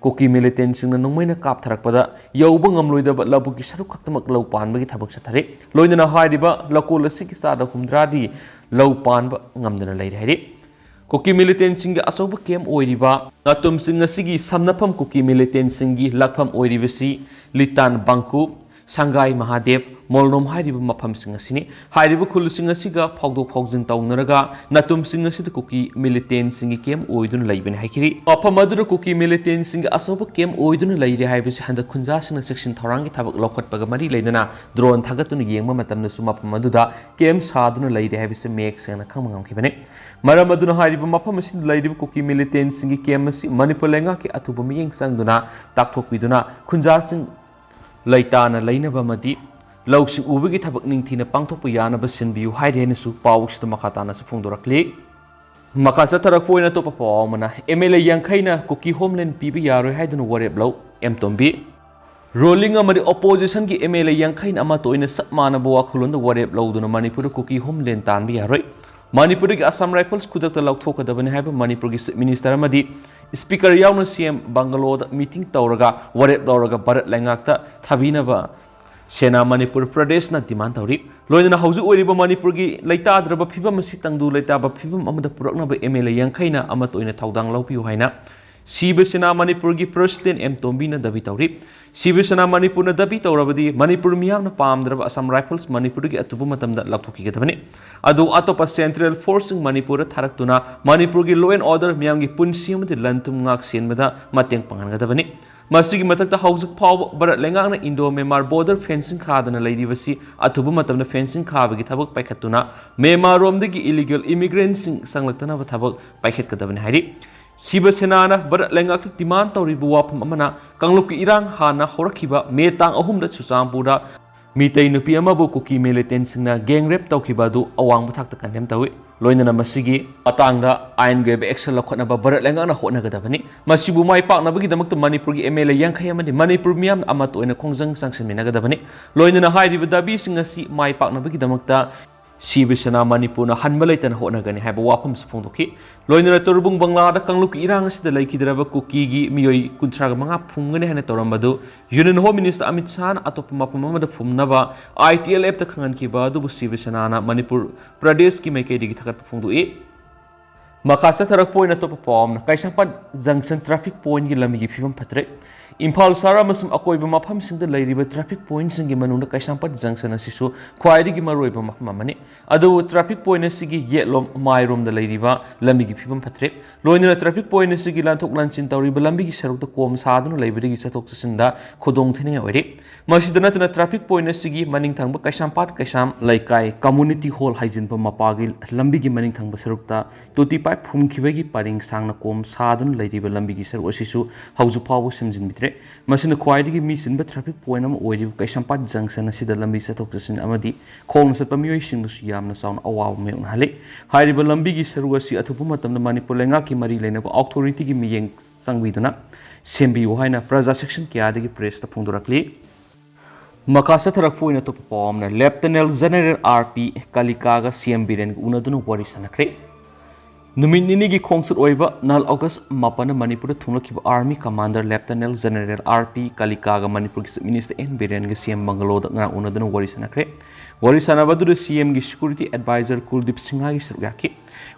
ꯀꯨꯀꯤ ꯃꯤꯂꯤꯇꯦꯟꯁꯤꯡꯅ ꯅꯣꯡꯃꯩꯅ ꯀꯥꯞꯊꯔꯛꯄꯗ ꯌꯧꯕ ꯉꯝꯂꯣꯏꯗꯕ ꯂꯧꯕꯨꯛꯀꯤ ꯁꯔꯨꯛ ꯈꯛꯇꯃꯛ ꯂꯧ ꯄꯥꯟꯕꯒꯤ ꯊꯕꯛ ꯆꯠꯊꯔꯤ꯫ ꯂꯣꯏꯅꯅ ꯍꯥꯏꯔꯤꯕ ꯂꯧꯀꯣꯜ ꯑꯁꯤꯒꯤ ꯆꯥꯗ ꯍꯨꯝꯗ꯭ꯔꯥꯗꯤ ꯂꯧ ꯄꯥꯟꯕ ꯉꯝꯗꯅ ꯂꯩꯔꯦ ꯍꯥꯏꯔꯤ꯫ ꯀꯨꯀꯤ ꯃꯤꯂꯤꯇꯦꯟꯁꯤꯡꯒꯤ ꯑꯆꯧꯕ ꯀꯦꯝ ꯑꯣꯏꯔꯤꯕ ꯅꯥꯇꯨꯝꯁꯤꯡ ꯑꯁꯤꯒꯤ ꯁꯝꯅꯐꯝ ꯀꯨꯀꯤ ꯃꯤꯂꯤꯇꯦꯟꯁꯤꯡꯒꯤ ꯂꯥꯛꯐꯝ ꯑꯣꯏꯔꯤꯕꯁꯤ ꯂꯤꯇꯥꯟ ꯕꯥꯡꯀꯨ, ꯁꯪꯒꯥꯏ ꯃꯍꯥꯗꯦꯕ, ꯃꯣꯜꯅꯣꯝ ꯍꯥꯏꯔꯤꯕ ꯃꯐꯝꯁꯤꯡ ꯑꯁꯤꯅꯤ꯫ ꯍꯥꯏꯔꯤꯕ ꯈꯨꯜꯁꯤꯡ ꯑꯁꯤꯒ ꯐꯥꯎꯗꯣꯛ ꯐꯥꯎꯖꯤꯟ ꯇꯧꯅꯔꯒ ꯅꯥꯇꯨꯝꯁꯤꯡ ꯑꯁꯤꯗ ꯀꯨꯀꯤ ꯃꯤꯂꯤꯇꯦꯟꯁꯤꯡꯒꯤ ꯀꯦꯝ ꯑꯣꯏꯗꯨꯅ ꯂꯩꯕꯅꯤ ꯍꯥꯏꯈꯤꯔꯤ꯫ ꯃꯐꯝ ꯑꯗꯨꯗ ꯀꯨꯀꯤ ꯃꯤꯂꯤꯇꯦꯟꯁꯤꯡꯒꯤ ꯑꯆꯧꯕ ꯀꯦꯝ ꯑꯣꯏꯗꯨꯅ ꯂꯩꯔꯦ ꯍꯥꯏꯕꯁꯤ ꯍꯟꯗꯛ ꯈꯨꯟꯖꯥꯁꯤꯡꯅ ꯆꯦꯛꯁꯤꯟ ꯊꯧꯔꯥꯡꯒꯤ ꯊꯕꯛ ꯂꯧꯈꯠꯄꯒ ꯃꯔꯤ ꯂꯩꯅꯅ ꯗ꯭ꯔꯣꯟ ꯊꯥꯒꯠꯇꯨꯅ ꯌꯦꯡꯕ ꯃꯇꯝꯗꯁꯨ ꯃꯐꯝ ꯑꯗꯨꯗ ꯀꯦꯝ ꯁꯥꯗꯨꯅ ꯂꯩꯔꯦ ꯍꯥꯏꯕꯁꯤ ꯃꯌꯦꯛ ꯁꯦꯡꯅ ꯈꯪꯕ ꯉꯝꯈꯤꯕꯅꯤ꯫ ꯃꯔꯝ ꯑꯗꯨꯅ ꯍꯥꯏꯔꯤꯕ ꯃꯐꯝ ꯑꯁꯤꯗ ꯂꯩꯔꯤꯕ ꯀꯨꯀꯤ ꯃꯤꯂꯤꯇꯦꯟꯁꯤꯡꯒꯤ ꯀꯦꯝ ꯑꯁꯤ ꯃꯅꯤꯄꯨꯔ ꯂꯩꯉꯥꯛꯀꯤ ꯑꯊꯨꯕ ꯃꯤꯠꯌꯦꯡ ꯆꯪꯗꯨꯅ ꯇꯥꯛꯊꯣꯛꯄꯤꯗꯨꯅ ꯈꯨꯟꯖꯥꯁꯤꯡ ꯂꯩꯇꯥꯅ ꯂꯩꯅꯕ ꯑꯃꯗꯤ ꯂꯧꯁꯤꯡ ꯎꯕꯒꯤ ꯊꯕꯛ ꯅꯤꯡꯊꯤꯅ ꯄꯥꯡꯊꯣꯛꯄ ꯌꯥꯅꯕ ꯁꯤꯟꯕꯤꯌꯨ ꯍꯥꯏꯔꯤ ꯍꯥꯏꯅꯁꯨ ꯄꯥꯎ ꯑꯁꯤꯗ ꯃꯈꯥ ꯇꯥꯅꯁꯨ ꯐꯣꯡꯗꯣꯔꯛꯂꯤ꯫ ꯃꯈꯥ ꯆꯠꯊꯔꯛꯄ ꯑꯣꯏꯅ ꯑꯇꯣꯞꯄ ꯄꯥꯎ ꯑꯃꯅ, ꯑꯦꯝ ꯑꯦꯜ ꯑꯦ ꯌꯥꯡꯈꯩꯅ ꯀꯨꯀꯤ ꯍꯣꯝꯂꯦꯟ ꯄꯤꯕ ꯌꯥꯔꯣꯏ ꯍꯥꯏꯗꯨꯅ ꯋꯥꯔꯦꯞ ꯂꯧ, ꯑꯦꯝ ꯇꯣꯝꯕꯤ꯫ ꯔꯨꯂꯤꯡ ꯑꯃꯗꯤ ꯑꯣꯄꯣꯖꯤꯁꯟꯒꯤ ꯑꯦꯝ ꯑꯦꯜ ꯑꯦ ꯌꯥꯡꯈꯩꯅ ꯑꯃꯠꯇ ꯑꯣꯏꯅ ꯆꯞ ꯃꯥꯟꯅꯕ ꯋꯥꯈꯜꯂꯣꯟꯗ ꯋꯥꯔꯦꯞ ꯂꯧꯗꯨꯅ ꯃꯅꯤꯄꯨꯔꯗ ꯀꯨꯀꯤ ꯍꯣꯝꯂꯦꯟ ꯇꯥꯟꯕ ꯌꯥꯔꯣꯏ꯫ ꯃꯅꯤꯄꯨꯔꯗꯒꯤ ꯑꯁꯥꯝ ꯔꯥꯏꯐꯜꯁ ꯈꯨꯗꯛꯇ ꯂꯧꯊꯣꯛꯀꯗꯕꯅꯤ ꯍꯥꯏꯕ ꯃꯅꯤꯄꯨꯔꯒꯤ ꯆꯤꯐ ꯃꯤꯅꯤꯁꯇꯔ ꯑꯃꯗꯤ ꯁ꯭ꯄꯤꯀꯔ ꯌꯥꯎꯅ ꯁꯤ ꯑꯦꯝ ꯕꯪꯒꯂꯣꯗ ꯃꯤꯇꯤꯡ ꯇꯧꯔꯒ ꯋꯥꯔꯦꯞ ꯂꯧꯔꯒ ꯚꯥꯔꯠ ꯂꯩꯉꯥꯛꯇ ꯊꯥꯕꯤꯅꯕ ꯁꯦꯅꯥ ꯃꯅꯤꯄꯨꯔ ꯄ꯭ꯔꯗꯦꯁꯅ ꯗꯤꯃꯥꯟ ꯇꯧꯔꯤ꯫ ꯂꯣꯏꯅꯅ ꯍꯧꯖꯤꯛ ꯑꯣꯏꯔꯤꯕ ꯃꯅꯤꯄꯨꯔꯒꯤ ꯂꯩꯇꯥꯗ꯭ꯔꯕ ꯐꯤꯕꯝ ꯑꯁꯤ ꯇꯪꯗꯨ ꯂꯩꯇꯥꯕ ꯐꯤꯕꯝ ꯑꯃꯗ ꯄꯨꯔꯛꯅꯕ ꯑꯦꯝ ꯑꯦꯜ ꯑꯦ ꯌꯥꯡꯈꯩꯅ ꯑꯃꯠꯇ ꯑꯣꯏꯅ ꯊꯧꯗꯥꯡ ꯂꯧꯕꯤꯌꯨ ꯍꯥꯏꯅ ꯁꯤꯕ ꯁꯦꯅꯥ ꯃꯅꯤꯄꯨꯔꯒꯤ ꯄ꯭ꯔꯁꯤꯗꯦꯟ ꯑꯦꯝ ꯇꯣꯝꯕꯤꯅ ꯗꯥꯕꯤ ꯇꯧꯔꯤ꯫ ꯁꯤꯕ ꯁꯦꯅꯥ ꯃꯅꯤꯄꯨꯔꯅ ꯗꯥꯕꯤ ꯇꯧꯔꯕꯗꯤ ꯃꯅꯤꯄꯨꯔ ꯃꯤꯌꯥꯝꯅ ꯄꯥꯝꯗ꯭ꯔꯕ ꯑꯁꯥꯝ ꯔꯥꯏꯐꯜꯁ ꯃꯅꯤꯄꯨꯔꯗꯒꯤ ꯑꯊꯨꯕ ꯃꯇꯝꯗ ꯂꯧꯊꯣꯛꯈꯤꯒꯗꯕꯅꯤ꯫ ꯑꯗꯨ ꯑꯇꯣꯞꯄ ꯁꯦꯟꯇ꯭ꯔꯦꯜ ꯐꯣꯔꯁꯁꯤꯡ ꯃꯅꯤꯄꯨꯔꯗ ꯊꯥꯔꯛꯇꯨꯅ ꯃꯅꯤꯄꯨꯔꯒꯤ ꯂꯣ ꯑꯦꯟ ꯑꯣꯔꯗꯔ, ꯃꯤꯌꯥꯝꯒꯤ ꯄꯨꯟꯁꯤ ꯑꯃꯗꯤ ꯂꯟ ꯊꯨꯝ ꯉꯥꯛ ꯁꯦꯟꯕꯗ ꯃꯇꯦꯡ ꯄꯥꯡꯍꯟꯒꯗꯕꯅꯤ꯫ ꯃꯁꯤꯒꯤ ꯃꯊꯛꯇ ꯍꯧꯖꯤꯛ ꯐꯥꯎꯕ ꯚꯥꯔꯠ ꯂꯩꯉꯥꯛꯅ ꯏꯟꯗꯣ ꯃ꯭ꯌꯥꯟꯃꯥꯔ ꯕꯣꯔꯗꯔ ꯐꯦꯟꯁꯤꯡ ꯈꯥꯗꯅ ꯂꯩꯔꯤꯕꯁꯤ ꯑꯊꯨꯕ ꯃꯇꯝꯗ ꯐꯦꯟꯁꯤꯡ ꯈꯥꯕꯒꯤ ꯊꯕꯛ ꯄꯥꯏꯈꯠꯇꯨꯅ ꯃ꯭ꯌꯥꯟꯃꯥꯔꯔꯣꯝꯗꯒꯤ ꯏꯂꯤꯒꯦꯜ ꯏꯃꯤꯒ꯭ꯔꯦꯟꯁꯤꯡ ꯆꯪꯂꯛꯇꯅꯕ ꯊꯕꯛ ꯄꯥꯏꯈꯠꯀꯗꯕꯅꯤ ꯍꯥꯏꯔꯤ꯫ ꯁꯤꯕ ꯁꯦꯅꯥꯅ ꯚꯥꯔꯠ ꯂꯩꯉꯥꯛꯇ ꯗꯤꯃꯥꯟ ꯇꯧꯔꯤꯕ ꯋꯥꯐꯝ ꯑꯃꯅ ꯀꯥꯡꯂꯨꯞꯀꯤ ꯏꯔꯥꯡ ꯍꯥꯟꯅ ꯍꯧꯔꯛꯈꯤꯕ ꯃꯦ ꯇꯥꯡ ꯑꯍꯨꯝꯗ ꯆꯨꯔꯆꯥꯟꯄꯨꯔꯗ ꯃꯤꯇꯩ ꯅꯨꯄꯤ ꯑꯃꯕꯨ ꯀꯨꯀꯤ ꯃꯤꯂꯤꯇꯦꯟꯁꯤꯡꯅ ꯒꯦꯡ ꯔꯦꯞ ꯇꯧꯈꯤꯕ ꯑꯗꯨ ꯑꯋꯥꯡꯕ ꯊꯥꯛꯇ ꯀꯟꯗꯦꯝ ꯇꯧꯏ꯫ ꯂꯣꯏꯅꯅ ꯃꯁꯤꯒꯤ ꯃꯇꯥꯡꯗ ꯑꯥꯏꯟꯒꯤ ꯑꯣꯏꯕ ꯑꯦꯛꯁꯟ ꯂꯧꯈꯠꯅꯕ ꯚꯥꯔꯠ ꯂꯩꯉꯥꯛꯅ ꯍꯣꯠꯅꯒꯗꯕꯅꯤ꯫ ꯃꯁꯤꯕꯨ ꯃꯥꯏ ꯄꯥꯛꯅꯕꯒꯤꯗꯃꯛꯇ ꯃꯅꯤꯄꯨꯔꯒꯤ ꯑꯦꯝ ꯑꯦꯜ ꯑꯦ ꯌꯥꯡꯈꯩ ꯑꯃꯗꯤ ꯃꯅꯤꯄꯨꯔ ꯃꯤꯌꯥꯝꯅ ꯑꯃꯠꯇ ꯑꯣꯏꯅ ꯈꯣꯡꯖꯪ ꯆꯪꯁꯤꯟꯃꯤꯟꯅꯒꯗꯕꯅꯤ꯫ ꯂꯣꯏꯅꯅ ꯍꯥꯏꯔꯤꯕ ꯗꯥꯕꯤꯁꯤꯡ ꯑꯁꯤ ꯃꯥꯏ ꯄꯥꯛꯅꯕꯒꯤꯗꯃꯛꯇ ꯁꯤꯕ ꯁꯦꯅꯥ ꯃꯅꯤꯄꯨꯔꯅ ꯍꯟꯕ ꯂꯩꯇꯅ ꯍꯣꯠꯅꯒꯅꯤ ꯍꯥꯏꯕ ꯋꯥꯐꯝꯁꯨ ꯐꯣꯡꯗꯣꯛꯈꯤ꯫ ꯂꯣꯏꯅꯅ ꯇꯨꯔꯕꯨꯡ ꯕꯪꯂꯥꯗ ꯀꯥꯡꯂꯨꯞꯀꯤ ꯏꯔꯥꯡ ꯑꯁꯤꯗ ꯂꯩꯈꯤꯗ꯭ꯔꯕ ꯀꯨꯀꯤꯒꯤ ꯃꯤꯑꯣꯏ ꯀꯨꯟꯊ꯭ꯔꯥꯒ ꯃꯉꯥ ꯐꯨꯝꯒꯅꯤ ꯍꯥꯏꯅ ꯇꯧꯔꯝꯕꯗꯨ ꯌꯨꯅꯤꯌꯟ ꯍꯣꯝ ꯃꯤꯅꯤꯁꯇꯔ ꯑꯃꯤꯠ ꯁꯥꯍꯅ ꯑꯇꯣꯞꯄ ꯃꯐꯝ ꯑꯃꯗ ꯐꯨꯝꯅꯕ ꯑꯥꯏ ꯇꯤ ꯑꯦꯜ ꯑꯦꯐꯇ ꯈꯪꯍꯟꯈꯤꯕ ꯑꯗꯨꯕꯨ ꯁꯤꯕ ꯁꯦꯅꯥꯅ ꯃꯅꯤꯄꯨꯔ ꯄ꯭ꯔꯗꯦꯁꯀꯤ ꯃꯥꯏꯀꯩꯗꯒꯤ ꯊꯥꯒꯠꯄ ꯐꯣꯡꯗꯣꯛꯏ꯫ ꯃꯈꯥ ꯆꯠꯊꯔꯛꯄ ꯑꯣꯏꯅ ꯑꯇꯣꯞꯄ ꯄꯥꯎ ꯑꯃꯅ, ꯀꯩꯁꯥꯝꯄꯥꯠ ꯖꯪꯁꯟ ꯇ꯭ꯔꯥꯐꯤꯛ ꯄꯣꯏꯟꯒꯤ ꯂꯝꯕꯤꯒꯤ ꯐꯤꯕꯝ ꯐꯠꯇ꯭ꯔꯦ꯫ ꯏꯝꯐꯥꯜ ꯁꯍꯔ ꯑꯃꯁꯨꯡ ꯑꯀꯣꯏꯕ ꯃꯐꯝꯁꯤꯡꯗ ꯂꯩꯔꯤꯕ ꯇ꯭ꯔꯥꯐꯤꯛ ꯄꯣꯏꯟꯁꯤꯡꯒꯤ ꯃꯅꯨꯡꯗ ꯀꯩꯁꯥꯝꯄꯥꯠ ꯖꯪꯁꯟ ꯑꯁꯤꯁꯨ ꯈ꯭ꯋꯥꯏꯗꯒꯤ ꯃꯔꯨꯑꯣꯏꯕ ꯃꯐꯝ ꯑꯃꯅꯤ꯫ ꯑꯗꯨꯕꯨ ꯇ꯭ꯔꯥꯐꯤꯛ ꯄꯣꯏꯟ ꯑꯁꯤꯒꯤ ꯌꯦꯠꯂꯣꯝ ꯃꯥꯏꯔꯣꯝꯗ ꯂꯩꯔꯤꯕ ꯂꯝꯕꯤꯒꯤ ꯐꯤꯕꯝ ꯐꯠꯇ꯭ꯔꯦ꯫ ꯂꯣꯏꯅꯅ ꯇ꯭ꯔꯥꯐꯤꯛ ꯄꯣꯏꯟ ꯑꯁꯤꯒꯤ ꯂꯥꯟꯊꯣꯛ ꯂꯥꯟꯁꯤꯟ ꯇꯧꯔꯤꯕ ꯂꯝꯕꯤꯒꯤ ꯁꯔꯨꯛꯇ ꯀꯣꯝ ꯁꯥꯗꯨꯅ ꯂꯩꯕꯗꯒꯤ ꯆꯠꯊꯣꯛ ꯆꯠꯁꯤꯟꯗ ꯈꯨꯗꯣꯡ ꯊꯤꯅꯤꯡꯉꯥꯏ ꯑꯣꯏꯔꯤ꯫ ꯃꯁꯤꯗ ꯅꯠꯇꯅ ꯇ꯭ꯔꯥꯐꯤꯛ ꯄꯣꯏꯟ ꯑꯁꯤꯒꯤ ꯃꯅꯤꯡ ꯊꯪꯕ ꯀꯩꯁꯥꯝꯄꯥꯠ ꯀꯩꯁꯥꯝ ꯂꯩꯀꯥꯏ ꯀꯝꯃꯨꯅꯤꯇꯤ ꯍꯣꯜ ꯍꯥꯏꯖꯤꯟꯕ ꯃꯄꯥꯒꯤ ꯂꯝꯕꯤꯒꯤ ꯃꯅꯤꯡ ꯊꯪꯕ ꯁꯔꯨꯛꯇ ꯇꯣꯇꯤ ꯄꯥꯏꯞ ꯐꯨꯝꯈꯤꯕꯒꯤ ꯄꯔꯦꯡ ꯁꯥꯡꯅ ꯀꯣꯝ ꯁꯥꯗꯨꯅ ꯂꯩꯔꯤꯕ ꯂꯝꯕꯤꯒꯤ ꯁꯔꯨꯛ ꯑꯁꯤꯁꯨ ꯍꯧꯖꯤꯛ ꯐꯥꯎꯕ ꯁꯦꯝꯖꯤꯟꯕꯤꯗ꯭ꯔꯦ꯫ ꯃꯁꯤꯅ ꯈ꯭ꯋꯥꯏꯗꯒꯤ ꯃꯤ ꯆꯤꯟꯕ ꯇ꯭ꯔꯥꯐꯤꯛ ꯄꯣꯏꯟ ꯑꯃ ꯑꯣꯏꯔꯤꯕ ꯀꯩꯁꯥꯝꯄꯥꯠ ꯖꯪꯁꯟ ꯑꯁꯤꯗ ꯂꯝꯕꯤ ꯆꯠꯊꯣꯛ ꯆꯠꯁꯤꯟ ꯑꯃꯗꯤ ꯈꯣꯡꯅ ꯆꯠꯄ ꯃꯤꯑꯣꯏꯁꯤꯡꯗꯁꯨ ꯌꯥꯝꯅ ꯆꯥꯎꯅ ꯑꯋꯥꯕ ꯃꯥꯌꯣꯛꯅꯍꯜꯂꯤ꯫ ꯍꯥꯏꯔꯤꯕ ꯂꯝꯕꯤꯒꯤ ꯁꯔꯨꯛ ꯑꯁꯤ ꯑꯊꯨꯕ ꯃꯇꯝꯗ ꯃꯅꯤꯄꯨꯔ ꯂꯩꯉꯥꯛꯀꯤ ꯃꯔꯤ ꯂꯩꯅꯕ ꯑꯣꯊꯣꯔꯤꯇꯤꯒꯤ ꯃꯤꯠꯌꯦꯡ ꯆꯪꯕꯤꯗꯨꯅ ꯁꯦꯝꯕꯤꯌꯨ ꯍꯥꯏꯅ ꯄ꯭ꯔꯖꯥ ꯁꯦꯛꯁꯟ ꯀꯌꯥꯗꯒꯤ ꯄ꯭ꯔꯦꯁꯇ ꯐꯣꯡꯗꯣꯔꯛꯂꯤ꯫ ꯃꯈꯥ ꯆꯠꯊꯔꯛꯄ ꯑꯣꯏꯅ ꯑꯇꯣꯞꯄ ꯄꯥꯎ ꯑꯃꯅ, ꯂꯦꯐꯇꯤꯅꯦꯟ ꯖꯦꯅꯔꯦꯜ ꯑꯥꯔ ꯄꯤ ꯀꯥꯂꯤꯀꯥꯒ ꯁꯤ ꯑꯦꯝ ꯕꯤꯔꯦꯟꯒ ꯎꯅꯗꯨꯅ ꯋꯥꯔꯤ ꯁꯥꯟꯅꯈ꯭ꯔꯦ꯫ ꯅꯨꯃꯤꯠ ꯅꯤꯅꯤꯒꯤ ꯈꯣꯡꯆꯠ ꯑꯣꯏꯕ ꯅꯍꯥꯜ August ꯃꯥꯄꯟꯗ ꯃꯅꯤꯄꯨꯔꯗ ꯊꯨꯡꯂꯛꯈꯤꯕ Army Commander Lieutenant General R P Kalika ꯒ ꯃꯅꯤꯄꯨꯔꯒꯤ Chief Minister N ꯕꯤꯔꯦꯟꯒ C M ꯕꯪꯒꯂꯣꯗ ꯉꯔꯥꯡ ꯎꯅꯗꯨꯅ ꯋꯥꯔꯤ ꯁꯥꯟꯅꯈ꯭ꯔꯦ꯫ ꯋꯥꯔꯤ ꯁꯥꯟꯅꯕ ꯑꯗꯨꯗ C M ꯒꯤ Security Advisor ꯀꯨꯜꯗꯤꯞ ꯁꯤꯡꯍꯒꯤ ꯁꯔꯨꯛ ꯌꯥꯈꯤ꯫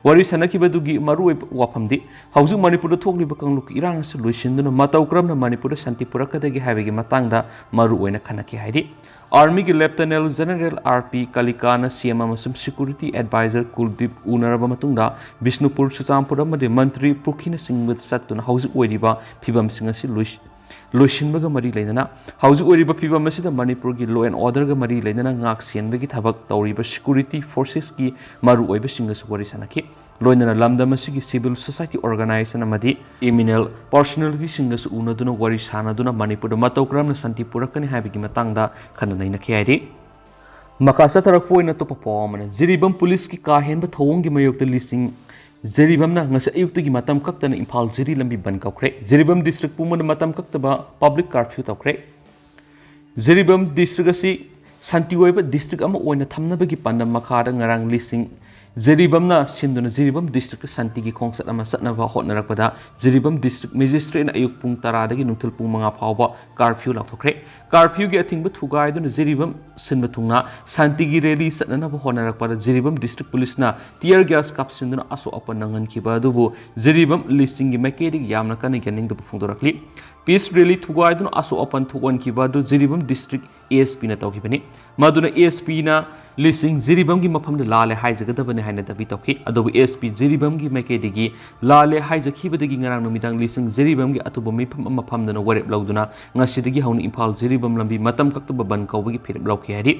ꯋꯥꯔꯤ ꯁꯥꯟꯅꯈꯤꯕꯗꯨꯒꯤ ꯃꯔꯨꯑꯣꯏꯕ ꯋꯥꯐꯝꯗꯤ ꯍꯧꯖꯤꯛ ꯃꯅꯤꯄꯨꯔꯗ ꯊꯣꯛꯂꯤꯕ ꯀꯥꯡꯂꯨꯞꯀꯤ ꯏꯔꯥꯡ ꯑꯁꯤ ꯂꯣꯏꯁꯤꯟꯗꯨꯅ ꯃꯇꯧ ꯀꯔꯝꯅ ꯃꯅꯤꯄꯨꯔꯗ ꯁꯥꯟꯇꯤ ꯄꯨꯔꯛꯀꯗꯒꯦ ꯍꯥꯏꯕꯒꯤ ꯃꯇꯥꯡꯗ ꯃꯔꯨꯑꯣꯏꯅ ꯈꯟꯅꯈꯤ ꯍꯥꯏꯔꯤ꯫ Army ꯒꯤ Lieutenant General R P Kalika ꯅ C M ꯑꯃꯁꯨꯡ Security Advisor ꯀꯨꯜꯗꯤꯞ ꯎꯅꯔꯕ ꯃꯇꯨꯡꯗ ꯕꯤꯁꯅꯨꯄꯨꯔ, ꯆꯨꯔꯆꯥꯟꯄꯨꯔ ꯑꯃꯗꯤ ꯃꯟꯇ꯭ꯔꯤ ꯄꯨꯈ꯭ꯔꯤꯅꯆꯤꯡꯕꯗ ꯆꯠꯇꯨꯅ ꯍꯧꯖꯤꯛ ꯑꯣꯏꯔꯤꯕ ꯐꯤꯕꯝꯁꯤꯡ ꯑꯁꯤ ꯂꯣꯏꯁꯤ-, ꯂꯣꯏꯁꯤꯟꯕꯒ ꯃꯔꯤ ꯂꯩꯅꯅ ꯍꯧꯖꯤꯛ ꯑꯣꯏꯔꯤꯕ ꯐꯤꯕꯝ ꯑꯁꯤꯗ ꯃꯅꯤꯄꯨꯔꯒꯤ law and order ꯒ ꯃꯔꯤ ꯂꯩꯅꯅ ꯉꯥꯛ ꯁꯦꯟꯕꯒꯤ ꯊꯕꯛ ꯇꯧꯔꯤꯕ security forces ꯀꯤ ꯃꯔꯨꯑꯣꯏꯕꯁꯤꯡꯒꯁꯨ ꯋꯥꯔꯤ ꯁꯥꯟꯅꯈꯤ꯫ ꯂꯣꯏꯅꯅ ꯂꯝꯗꯝ ꯑꯁꯤꯒꯤ civil society organization ꯑꯃꯗꯤ criminal personality ꯁꯤꯡꯒꯁꯨ ꯎꯅꯗꯨꯅ ꯋꯥꯔꯤ ꯁꯥꯟꯅꯗꯨꯅ ꯃꯅꯤꯄꯨꯔꯗ ꯃꯇꯧ ꯀꯔꯝꯅ ꯁꯥꯟꯇꯤ ꯄꯨꯔꯛꯀꯅꯤ ꯍꯥꯏꯕꯒꯤ ꯃꯇꯥꯡꯗ ꯈꯟꯅ ꯅꯩꯅꯈꯤ ꯍꯥꯏꯔꯤ꯫ ꯃꯈꯥ ꯆꯠꯊꯔꯛꯄ ꯑꯣꯏꯅ ꯑꯇꯣꯞꯄ ꯄꯥꯎ ꯑꯃꯅ, ꯖꯤꯔꯤꯕꯥꯝ ꯄꯨꯂꯤꯁꯀꯤ ꯀꯥ ꯍꯦꯟꯕ ꯊꯧꯑꯣꯡꯒꯤ ꯃꯥꯌꯣꯛꯇ ꯂꯤꯁꯤꯡ ꯖꯤꯔꯤꯕꯥꯝꯅ ꯉꯁꯤ ꯑꯌꯨꯛꯇꯒꯤ ꯃꯇꯝ ꯀꯛꯇꯅ ꯏꯝꯐꯥꯜ ꯖꯤꯔꯤ ꯂꯝꯕꯤ ꯕꯟ ꯀꯧꯈ꯭ꯔꯦ꯫ ꯖꯤꯔꯤꯕꯥꯝ district ꯄꯨꯝꯕꯗ ꯃꯇꯝ ꯀꯛꯇꯕ public curfew ꯇꯧꯈ꯭ꯔꯦ꯫ ꯖꯤꯔꯤꯕꯥꯝ district ꯑꯁꯤ ꯁꯥꯟꯇꯤ ꯑꯣꯏꯕ district ꯑꯃ ꯑꯣꯏꯅ ꯊꯝꯅꯕꯒꯤ ꯄꯥꯟꯗꯝ ꯃꯈꯥꯗ ꯉꯔꯥꯡ ꯂꯤꯁꯤꯡ ꯖꯤꯔꯤꯕꯥꯝꯅ ꯁꯤꯟꯗꯨꯅ ꯖꯤꯔꯤꯕꯥꯝ district ꯇ ꯁꯥꯟꯇꯤꯒꯤ ꯈꯣꯡꯆꯠ ꯑꯃ ꯆꯠꯅꯕ ꯍꯣꯠꯅꯔꯛꯄꯗ ꯖꯤꯔꯤꯕꯥꯝ district magistrate ꯅ ꯑꯌꯨꯛ ꯄꯨꯡ ꯇꯔꯥꯗꯒꯤ ꯅꯨꯡꯊꯤꯜ ꯄꯨꯡ ꯃꯉꯥ ꯐꯥꯎꯕ curfew ꯂꯥꯎꯊꯣꯛꯈ꯭ꯔꯦ꯫ Curfew ꯒꯤ ꯑꯊꯤꯡꯕ ꯊꯨꯒꯥꯏꯗꯨꯅ ꯖꯤꯔꯤꯕꯥꯝ ꯁꯤꯟꯕ ꯊꯨꯡꯅ ꯁꯥꯟꯇꯤꯒꯤ rally ꯆꯠꯅꯅꯕ ꯍꯣꯠꯅꯔꯛꯄꯗ ꯖꯤꯔꯤꯕꯥꯝ district ꯄꯨꯂꯤꯁꯅ tear gas ꯀꯥꯞꯁꯤꯟꯗꯨꯅ ꯑꯁꯣꯛ ꯑꯄꯟ ꯅꯪꯍꯟꯈꯤꯕ ꯑꯗꯨꯕꯨ ꯖꯤꯔꯤꯕꯥꯝ ꯂꯤꯁꯤꯡꯒꯤ ꯃꯥꯏꯀꯩꯗꯒꯤ ꯌꯥꯝꯅ ꯀꯟꯅ ꯌꯥꯅꯤꯡꯗꯕ ꯐꯣꯡꯗꯣꯔꯛꯂꯤ꯫ Peace rally ꯊꯨꯒꯥꯏꯗꯨꯅ ꯑꯁꯣꯛ ꯑꯄꯟ ꯊꯣꯛꯍꯟꯈꯤꯕ ꯑꯗꯨ ꯖꯤꯔꯤꯕꯥꯝ district S P ꯅ ꯇꯧꯈꯤꯕꯅꯤ꯫ ꯃꯗꯨꯅ S P ꯅ ꯂꯤꯁꯤꯡ ꯖꯤꯔꯤꯕꯥꯝꯒꯤ ꯃꯐꯝꯗ ꯂꯥꯜꯂꯦ ꯍꯥꯏꯖꯒꯗꯕꯅꯤ ꯍꯥꯏꯅ ꯗꯥꯕꯤ ꯇꯧꯈꯤ꯫ ꯑꯗꯨꯕꯨ S P ꯖꯤꯔꯤꯕꯥꯝꯒꯤ ꯃꯥꯏꯀꯩꯗꯒꯤ ꯂꯥꯜꯂꯦ ꯍꯥꯏꯖꯈꯤꯕꯗꯒꯤ ꯉꯔꯥꯡ ꯅꯨꯃꯤꯗꯥꯡ ꯂꯤꯁꯤꯡ ꯖꯤꯔꯤꯕꯥꯝꯒꯤ ꯑꯇꯣꯞꯄ ꯃꯤꯐꯝ ꯑꯃ ꯐꯝꯗꯨꯅ ꯋꯥꯔꯦꯞ ꯂꯧꯗꯨꯅ ꯉꯁꯤꯗꯒꯤ ꯍꯧꯅ ꯏꯝꯐꯥꯜ ꯖꯤꯔꯤꯕꯥꯝ ꯂꯝꯕꯤ ꯃꯇꯝ ꯀꯛꯇꯕ ꯕꯟ ꯀꯧꯕꯒꯤ ꯐꯤꯔꯦꯞ ꯂꯧꯈꯤ ꯍꯥꯏꯔꯤ꯫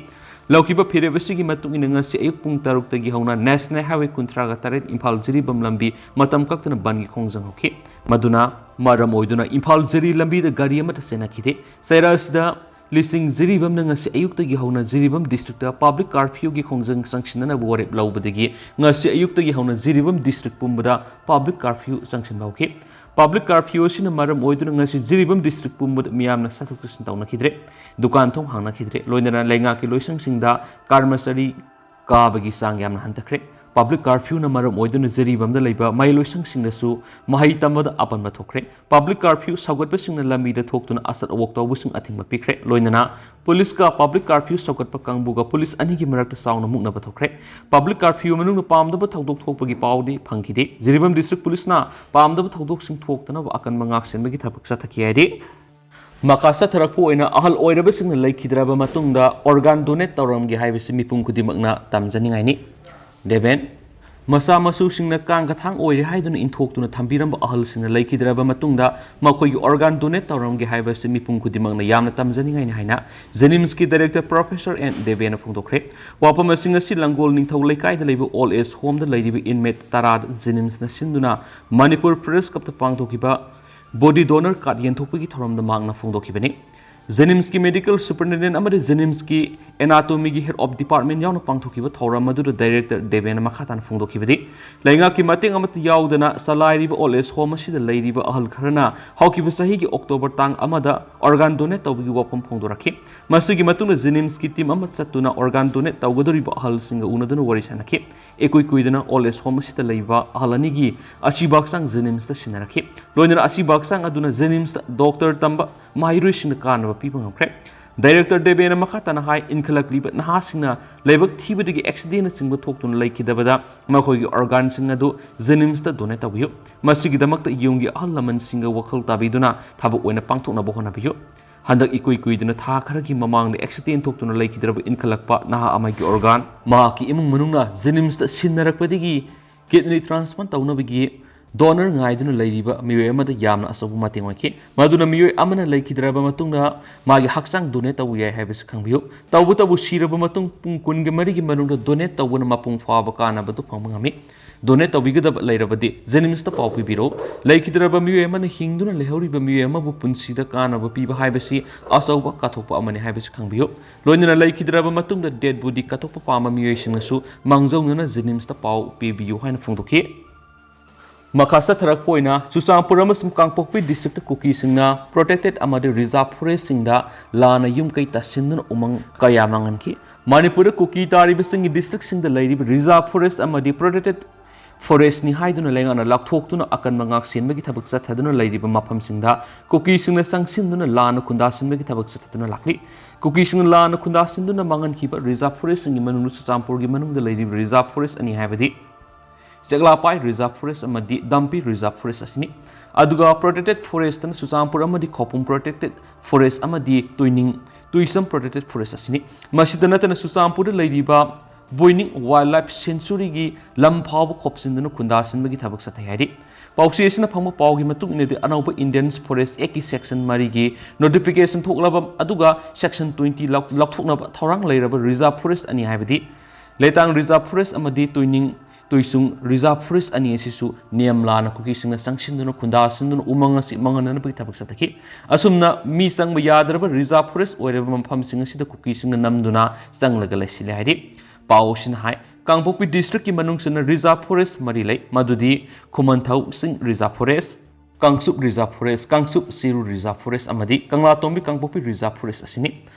ꯂꯧꯈꯤꯕ ꯐꯤꯔꯦꯞ ꯑꯁꯤꯒꯤ ꯃꯇꯨꯡ ꯏꯟꯅ ꯉꯁꯤ ꯑꯌꯨꯛ ꯄꯨꯡ ꯇꯔꯨꯛꯇꯒꯤ ꯍꯧꯅ National Highway ꯀꯨꯟꯊ꯭ꯔꯥꯒ ꯇꯔꯦꯠ ꯏꯝꯐꯥꯜ ꯖꯤꯔꯤꯕꯥꯝ ꯂꯝꯕꯤ ꯃꯇꯝ ꯀꯛꯇꯅ ꯕꯟꯒꯤ ꯈꯣꯡꯖꯪ ꯍꯧꯈꯤ꯫ ꯃꯗꯨꯅ ꯃꯔꯝ ꯑꯣꯏꯗꯨꯅ ꯏꯝꯐꯥꯜ ꯖꯤꯔꯤ ꯂꯝꯕꯤꯗ ꯒꯥꯔꯤ ꯑꯃꯠꯇ ꯆꯦꯟꯅꯈꯤꯗꯦ꯫ ꯆꯩꯔꯥ ꯑꯁꯤꯗ ꯂꯤꯁꯤꯡ ꯖꯤꯔꯤꯕꯥꯝꯅ ꯉꯁꯤ ꯑꯌꯨꯛꯇꯒꯤ ꯍꯧꯅ ꯖꯤꯔꯤꯕꯥꯝ district ꯇ public curfew ꯒꯤ ꯈꯣꯡꯖꯪ ꯆꯪꯁꯤꯟꯅꯅꯕ ꯋꯥꯔꯦꯞ ꯂꯧꯕꯗꯒꯤ ꯉꯁꯤ ꯑꯌꯨꯛꯇꯒꯤ ꯍꯧꯅ ꯖꯤꯔꯤꯕꯥꯝ district ꯄꯨꯝꯕꯗ public curfew ꯆꯪꯁꯤꯟꯕ ꯍꯧꯈꯤ꯫ Public curfew ꯑꯁꯤꯅ ꯃꯔꯝ ꯑꯣꯏꯗꯨꯅ ꯉꯁꯤ ꯖꯤꯔꯤꯕꯥꯝ district ꯄꯨꯝꯕꯗ ꯃꯤꯌꯥꯝꯅ ꯆꯠꯊꯣꯛ ꯆꯠꯁꯤꯟ ꯇꯧꯅꯈꯤꯗ꯭ꯔꯦ, ꯗꯨꯀꯥꯟ ꯊꯣꯡ ꯍꯥꯡꯅꯈꯤꯗ꯭ꯔꯦ, ꯂꯣꯏꯅꯅ ꯂꯩꯉꯥꯛꯀꯤ ꯂꯣꯏꯁꯪꯁꯤꯡꯗ ꯀꯔꯃꯆꯥꯔꯤ ꯀꯥꯕꯒꯤ ꯆꯥꯡ ꯌꯥꯝꯅ ꯍꯟꯊꯈ꯭ꯔꯦ꯫ Public curfewꯅ ꯃꯔꯝ ꯑꯣꯏꯗꯨꯅ ꯖꯤꯔꯤꯕꯥꯝꯗ ꯂꯩꯕ ꯃꯍꯩꯂꯣꯏꯁꯪꯁꯤꯡꯗꯁꯨ ꯃꯍꯩ ꯇꯝꯕꯗ ꯑꯄꯟꯕ ꯊꯣꯛꯈ꯭ꯔꯦ꯫ Public curfew ꯁꯧꯒꯠꯄꯁꯤꯡꯅ ꯂꯝꯕꯤꯗ ꯊꯣꯛꯇꯨꯅ ꯑꯆꯠ ꯑꯋꯣꯛ ꯇꯧꯕꯁꯤꯡ ꯑꯊꯤꯡꯕ ꯄꯤꯈ꯭ꯔꯦ꯫ ꯂꯣꯏꯅꯅ ꯄꯨꯂꯤꯁꯀ public curfew ꯁꯧꯒꯠꯄ ꯀꯥꯡꯕꯨꯒ ꯄꯨꯂꯤꯁ ꯑꯅꯤꯒꯤ ꯃꯔꯛꯇ ꯆꯥꯎꯅ ꯃꯨꯛꯅꯕ ꯊꯣꯛꯈ꯭ꯔꯦ꯫ Public curfew ꯃꯅꯨꯡꯗ ꯄꯥꯝꯗꯕ ꯊꯧꯗꯣꯛ ꯊꯣꯛꯄꯒꯤ ꯄꯥꯎꯗꯤ ꯐꯪꯈꯤꯗꯦ꯫ ꯖꯤꯔꯤꯕꯥꯝ district ꯄꯨꯂꯤꯁꯅ ꯄꯥꯝꯗꯕ ꯊꯧꯗꯣꯛꯁꯤꯡ ꯊꯣꯛꯇꯅꯕ ꯑꯀꯟꯕ ꯉꯥꯛꯁꯦꯟꯕꯒꯤ ꯊꯕꯛ ꯆꯠꯊꯈꯤ ꯍꯥꯏꯔꯤ꯫ ꯃꯈꯥ ꯆꯠꯊꯔꯛꯄ ꯑꯣꯏꯅ ꯑꯍꯜ ꯑꯣꯏꯔꯕꯁꯤꯡꯅ ꯂꯩꯈꯤꯗ꯭ꯔꯕ ꯃꯇꯨꯡꯗ organ donate ꯇꯧꯔꯝꯒꯦ ꯍꯥꯏꯕꯁꯤ ꯃꯤꯄꯨꯝ ꯈꯨꯗꯤꯡꯃꯛꯅ ꯇꯝꯖꯅꯤꯡꯉꯥꯏꯅꯤ꯫ ꯗꯦꯕꯦꯟ, ꯃꯆꯥ ꯃꯁꯨꯁꯤꯡꯅ ꯀꯥꯡ ꯀꯊꯥꯡ ꯑꯣꯏꯔꯦ ꯍꯥꯏꯗꯨꯅ ꯏꯟꯊꯣꯛꯇꯨꯅ ꯊꯝꯕꯤꯔꯝꯕ ꯑꯍꯜꯁꯤꯡꯅ ꯂꯩꯈꯤꯗ꯭ꯔꯕ ꯃꯇꯨꯡꯗ ꯃꯈꯣꯏꯒꯤ organ donate ꯇꯧꯔꯝꯒꯦ ꯍꯥꯏꯕꯁꯤ ꯃꯤꯄꯨꯝ ꯈꯨꯗꯤꯡꯃꯛꯅ ꯌꯥꯝꯅ ꯇꯝꯖꯅꯤꯡꯉꯥꯏꯅꯤ ꯍꯥꯏꯅ JNIMSꯀꯤ director Professor N ꯗꯦꯕꯦꯟꯅ ꯐꯣꯡꯗꯣꯛꯈ꯭ꯔꯦ꯫ ꯋꯥꯐꯝ ꯑꯁꯤ ꯉꯁꯤ ꯂꯪꯒꯣꯜ ꯅꯤꯡꯊꯧ ꯂꯩꯀꯥꯏꯗ ꯂꯩꯕ old age homeꯗ ꯂꯩꯔꯤꯕ inmate ꯇꯔꯥꯗ JNIMSꯅ ꯁꯤꯟꯗꯨꯅ ꯃꯅꯤꯄꯨꯔ Press Clubꯇ ꯄꯥꯡꯊꯣꯛꯈꯤꯕ body donor card ꯌꯦꯟꯊꯣꯛꯄꯒꯤ ꯊꯧꯔꯝꯗ ꯃꯍꯥꯛꯅ ꯐꯣꯡꯗꯣꯛꯈꯤꯕꯅꯤ꯫ JNIMSꯀꯤ medical superintendent ꯑꯃꯗꯤ JNIMSꯀꯤ anatomyꯒꯤ head of department ꯌꯥꯎꯅ ꯄꯥꯡꯊꯣꯛꯈꯤꯕ ꯊꯧꯔꯝ ꯑꯗꯨꯗ director ꯗꯦꯕꯦꯟꯅ ꯃꯈꯥ ꯇꯥꯅ ꯐꯣꯡꯗꯣꯛꯈꯤꯕꯗꯤ, ꯂꯩꯉꯥꯛꯀꯤ ꯃꯇꯦꯡ ꯑꯃꯠꯇ ꯌꯥꯎꯗꯅ ꯆꯂꯥꯏꯔꯤꯕ old age home ꯑꯁꯤꯗ ꯂꯩꯔꯤꯕ ꯑꯍꯜ ꯈꯔꯅ ꯍꯧꯈꯤꯕ ꯆꯍꯤꯒꯤ October ꯇꯥꯡ ꯑꯃꯗ organ donate ꯇꯧꯕꯒꯤ ꯋꯥꯐꯝ ꯐꯣꯡꯗꯣꯔꯛꯈꯤ꯫ ꯃꯁꯤꯒꯤ ꯃꯇꯨꯡꯗ JNIMSꯀꯤ team ꯑꯃ ꯆꯠꯇꯨꯅ organ donate ꯇꯧꯒꯗꯧꯔꯤꯕ ꯑꯍꯜꯁꯤꯡꯒ ꯎꯅꯗꯨꯅ ꯋꯥꯔꯤ ꯁꯥꯅꯈꯤ꯫ ꯏꯀꯨꯏ ꯀꯨꯏꯗꯅ old age home ꯑꯁꯤꯗ ꯂꯩꯕ ꯑꯍꯜ ꯑꯅꯤꯒꯤ ꯑꯁꯤꯕ ꯍꯛꯆꯥꯡ JNIMSꯇ ꯁꯤꯟꯅꯔꯛꯈꯤ꯫ ꯂꯣꯏꯅꯅ ꯑꯁꯤꯕ ꯍꯛꯆꯥꯡ ꯑꯗꯨꯅ JNIMSꯇ doctor ꯇꯝꯕ ꯃꯍꯩꯔꯣꯏꯁꯤꯡꯗ ꯀꯥꯟꯅꯕ ꯄꯤꯕ ꯉꯝꯈ꯭ꯔꯦ꯫ Director ꯗꯦꯕꯦꯟꯅ ꯃꯈꯥ ꯇꯥꯅ ꯍꯥꯏ, ꯏꯟꯈꯠꯂꯛꯂꯤꯕ ꯅꯍꯥꯁꯤꯡꯅ ꯂꯥꯏꯕꯛ ꯊꯤꯕꯗꯒꯤ accidentꯅꯆꯤꯡꯕ ꯊꯣꯛꯇꯨꯅ ꯂꯩꯈꯤꯗꯕꯗ ꯃꯈꯣꯏꯒꯤ organꯁꯤꯡ ꯑꯗꯨ JNIMSꯇ donate ꯇꯧꯕꯤꯌꯨ꯫ ꯃꯁꯤꯒꯤꯗꯃꯛꯇ ꯌꯨꯝꯒꯤ ꯑꯍꯜ ꯂꯃꯟꯁꯤꯡꯒ ꯋꯥꯈꯜ ꯇꯥꯕꯤꯗꯨꯅ ꯊꯕꯛ ꯑꯣꯏꯅ ꯄꯥꯡꯊꯣꯛꯅꯕ ꯍꯣꯠꯅꯕꯤꯌꯨ꯫ ꯍꯟꯗꯛ ꯏꯀꯨꯏ ꯀꯨꯏꯗꯅ ꯊꯥ ꯈꯔꯒꯤ ꯃꯃꯥꯡꯗ accident ꯊꯣꯛꯇꯨꯅ ꯂꯩꯈꯤꯗ꯭ꯔꯕ ꯏꯟꯈꯠꯂꯛꯄ ꯅꯍꯥ ꯑꯃꯒꯤ organ ꯃꯍꯥꯛꯀꯤ ꯏꯃꯨꯡ ꯃꯅꯨꯡꯅ JNIMSꯇ ꯁꯤꯟꯅꯔꯛꯄꯗꯒꯤ kidney transplant ꯇꯧꯅꯕꯒꯤ donor ꯉꯥꯏꯗꯨꯅ ꯂꯩꯔꯤꯕ ꯃꯤꯑꯣꯏ ꯑꯃꯗ ꯌꯥꯝꯅ ꯑꯆꯧꯕ ꯃꯇꯦꯡ ꯑꯣꯏꯈꯤ꯫ ꯃꯗꯨꯅ ꯃꯤꯑꯣꯏ ꯑꯃꯅ ꯂꯩꯈꯤꯗ꯭ꯔꯕ ꯃꯇꯨꯡꯗ ꯃꯥꯒꯤ ꯍꯛꯆꯥꯡ donate ꯇꯧꯕ ꯌꯥꯏ ꯍꯥꯏꯕꯁꯤ ꯈꯪꯕꯤꯌꯨ꯫ ꯇꯧꯕꯇꯕꯨ ꯁꯤꯔꯕ ꯃꯇꯨꯡ ꯄꯨꯡ ꯀꯨꯟꯒ ꯃꯔꯤꯒꯤ ꯃꯅꯨꯡꯗ donate ꯇꯧꯕꯅ ꯃꯄꯨꯡ ꯐꯥꯕ ꯀꯥꯟꯅꯕꯗꯨ ꯐꯪꯕ ꯉꯝꯃꯤ꯫ Donate ꯇꯧꯕꯤꯒꯗꯕ ꯂꯩꯔꯕꯗꯤ JNIMSꯇ ꯄꯥꯎ ꯄꯤꯕꯤꯔꯛꯎ꯫ ꯂꯩꯈꯤꯗ꯭ꯔꯕ ꯃꯤꯑꯣꯏ ꯑꯃꯅ ꯍꯤꯡꯗꯨꯅ ꯂꯩꯍꯧꯔꯤꯕ ꯃꯤꯑꯣꯏ ꯑꯃꯕꯨ ꯄꯨꯟꯁꯤꯗ ꯀꯥꯟꯅꯕ ꯄꯤꯕ ꯍꯥꯏꯕꯁꯤ ꯑꯆꯧꯕ ꯀꯠꯊꯣꯛꯄ ꯑꯃꯅꯤ ꯍꯥꯏꯕꯁꯤ ꯈꯪꯕꯤꯌꯨ꯫ ꯂꯣꯏꯅꯅ ꯂꯩꯈꯤꯗ꯭ꯔꯕ ꯃꯇꯨꯡꯗ dead body ꯀꯠꯊꯣꯛꯄ ꯄꯥꯝꯕ ꯃꯤꯑꯣꯏꯁꯤꯡꯅꯁꯨ ꯃꯥꯡꯖꯧꯅꯅ JNIMSꯇ ꯄꯥꯎ ꯄꯤꯕꯤꯌꯨ ꯍꯥꯏꯅ ꯐꯣꯡꯗꯣꯛꯈꯤ꯫ ꯃꯈꯥ ꯆꯠꯊꯔꯛꯄ ꯑꯣꯏꯅ ꯆꯨꯔꯆꯥꯟꯄꯨꯔ ꯑꯃꯁꯨꯡ ꯀꯥꯡꯄꯣꯛꯄꯤ districtꯇ ꯀꯨꯀꯤꯁꯤꯡꯅ protected ꯑꯃꯗꯤ reserve forestꯁꯤꯡꯗ ꯂꯥꯟꯅ ꯌꯨꯝ ꯀꯩ ꯇꯥꯁꯤꯟꯗꯨꯅ ꯎꯃꯪ ꯀꯌꯥ ꯃꯥꯡꯍꯟꯈꯤ꯫ ꯃꯅꯤꯄꯨꯔꯗ ꯀꯨꯀꯤ ꯇꯥꯔꯤꯕꯁꯤꯡꯒꯤ ꯗꯤꯁꯇ꯭ꯔꯤꯛꯁꯤꯡꯗ ꯂꯩꯔꯤꯕ ꯔꯤꯖꯥꯔꯚ ꯐꯣꯔꯦꯁ ꯑꯃꯗꯤ ꯄ꯭ꯔꯣꯇꯦꯛꯇꯦꯗ ꯐꯣꯔꯦꯁ꯭ꯠꯅꯤ ꯍꯥꯏꯗꯨꯅ ꯂꯩꯉꯥꯛꯅ ꯂꯥꯎꯊꯣꯛꯇꯨꯅ ꯑꯀꯟꯕ ꯉꯥꯛꯁꯦꯟꯕꯒꯤ ꯊꯕꯛ ꯆꯠꯊꯗꯨꯅ ꯂꯩꯔꯤꯕ ꯃꯐꯝꯁꯤꯡꯗ ꯀꯨꯀꯤꯁꯤꯡꯅ ꯆꯪꯁꯤꯟꯗꯨꯅ ꯂꯥꯟꯅ ꯈꯨꯟꯗꯥꯁꯤꯟꯕꯒꯤ ꯊꯕꯛ ꯆꯠꯊꯗꯨꯅ ꯂꯥꯛꯂꯤ꯫ ꯀꯨꯀꯤꯁꯤꯡꯅ ꯂꯥꯟꯅ ꯈꯨꯟꯗꯥꯁꯤꯟꯗꯨꯅ ꯃꯥꯡꯍꯟꯈꯤꯕ ꯔꯤꯖꯥꯔꯚ ꯐꯣꯔꯦꯁ꯭ꯠꯁꯤꯡꯒꯤ ꯃꯅꯨꯡꯗ ꯆꯨꯔꯆꯥꯟꯄꯨꯔꯒꯤ ꯃꯅꯨꯡꯗ ꯂꯩꯔꯤꯕ ꯔꯤꯖꯥꯔꯚ ꯐꯣꯔꯦꯁ꯭ꯠ ꯑꯅꯤ ꯍꯥꯏꯕꯗꯤ ꯆꯦꯛꯂꯥꯄꯥꯏ ꯔꯤꯖꯥꯔꯚ ꯐꯣꯔꯦꯁ꯭ꯠ ꯑꯃꯗꯤ ꯗꯥꯝꯄꯤ ꯔꯤꯖꯥꯔꯚ ꯐꯣꯔꯦꯁ꯭ꯠ ꯑꯁꯤꯅꯤ꯫ ꯑꯗꯨꯒ ꯄ꯭ꯔꯣꯇꯦꯛꯇꯦꯗ ꯐꯣꯔꯦꯁ꯭ꯠꯇꯅ ꯆꯨꯔꯆꯥꯟꯄꯨꯔ ꯑꯃꯗꯤ ꯈꯧꯄꯨꯝ ꯄ꯭ꯔꯣꯇꯦꯛꯇꯦꯗ ꯐꯣꯔꯦꯁ꯭ꯠ ꯑꯃꯗꯤ ꯇꯨꯏꯅꯤꯡ ꯇꯨꯏꯁꯝ ꯄ꯭ꯔꯣꯇꯦꯛꯇꯦꯗ ꯐꯣꯔꯦꯁ꯭ꯠ ꯑꯁꯤꯅꯤ꯫ ꯃꯁꯤꯗ ꯅꯠꯇꯅ ꯆꯨꯔꯆꯥꯟꯄꯨꯔꯗ ꯂꯩꯔꯤꯕ ꯕꯣꯏꯅꯤꯡ ꯋꯥꯏꯜꯗ ꯂꯥꯏꯐ ꯁꯦꯟꯆꯨꯔꯤꯒꯤ ꯂꯝ ꯐꯥꯎꯕ ꯈꯣꯞꯆꯤꯟꯗꯨꯅ ꯈꯨꯟꯗꯥꯁꯤꯟꯕꯒꯤ ꯊꯕꯛ ꯆꯠꯊꯩ ꯍꯥꯏꯔꯤ꯫ ꯄꯥꯎꯆꯦ ꯑꯁꯤꯅ ꯐꯪꯕ ꯄꯥꯎꯒꯤ ꯃꯇꯨꯡ ꯏꯟꯅꯗꯤ ꯑꯅꯧꯕ ꯏꯟꯗꯤꯌꯟ ꯐꯣꯔꯦꯁ꯭ꯠ ꯑꯦꯛꯀꯤ ꯁꯦꯛꯁꯟ ꯃꯔꯤꯒꯤ ꯅꯣꯇꯤꯐꯤꯀꯦꯁꯟ ꯊꯣꯛꯂꯕ ꯑꯗꯨꯒ ꯁꯦꯛꯁꯟ ꯇ꯭ꯋꯦꯟꯇꯤ ꯂꯧꯊꯣꯛꯅꯕ ꯊꯧꯔꯥꯡ ꯂꯩꯔꯕ ꯔꯤꯖꯥꯔꯚ ꯐꯣꯔꯦꯁ꯭ꯠ ꯑꯅꯤ ꯍꯥꯏꯕꯗꯤ ꯂꯩꯇꯥꯡ ꯔꯤꯖꯥꯔꯚ ꯐꯣꯔꯦꯁ꯭ꯠ ꯑꯃꯗꯤ ꯇꯨꯏꯅꯤꯡ ꯇꯨꯏꯁꯨꯡ ꯔꯤꯖꯥꯔꯚ ꯐꯣꯔꯦꯁ꯭ꯠ ꯑꯅꯤ ꯑꯁꯤꯁꯨ ꯅꯤꯌꯝ ꯂꯥꯟꯅ ꯀꯨꯀꯤꯁꯤꯡꯅ ꯆꯪꯁꯤꯟꯗꯨꯅ ꯈꯨꯟꯗꯥꯁꯤꯟꯗꯨꯅ ꯎꯃꯪ ꯑꯁꯤ ꯃꯥꯡꯍꯟꯅꯅꯕꯒꯤ ꯊꯕꯛ ꯆꯠꯊꯈꯤ꯫ ꯑꯁꯨꯝꯅ ꯃꯤ ꯆꯪꯕ ꯌꯥꯗ꯭ꯔꯕ ꯔꯤꯖꯥꯔꯚ ꯐꯣꯔꯦꯁ꯭ꯠ ꯑꯣꯏꯔꯕ ꯃꯐꯝꯁꯤꯡ ꯑꯁꯤꯗ ꯀꯨꯀꯤꯁꯤꯡꯅ ꯅꯝꯗꯨꯅ ꯆꯪꯂꯒ ꯂꯩꯁꯤꯜꯂꯦ ꯍꯥꯏꯔꯤ꯫ ꯄꯥꯎ ꯑꯁꯤꯅ ꯍꯥꯏ, ꯀꯥꯡꯄꯣꯛꯄꯤ ꯗꯤꯁꯇ꯭ꯔꯤꯛꯀꯤ ꯃꯅꯨꯡ ꯆꯟꯅ ꯔꯤꯖꯥꯔꯚ ꯐꯣꯔꯦꯁ꯭ꯠ ꯃꯔꯤ ꯂꯩ, ꯃꯗꯨꯗꯤ Khumanthou Ching reserve forest, Kangchup reserve forest, Kangchup Chiru reserve forest ꯑꯃꯗꯤ ꯀꯪꯂꯥꯇꯣꯡꯕꯤ ꯀꯥꯡꯄꯣꯛꯄꯤ ꯔꯤꯖꯥꯔꯚ ꯐꯣꯔꯦꯁ꯭ꯠ ꯑꯁꯤꯅꯤ꯫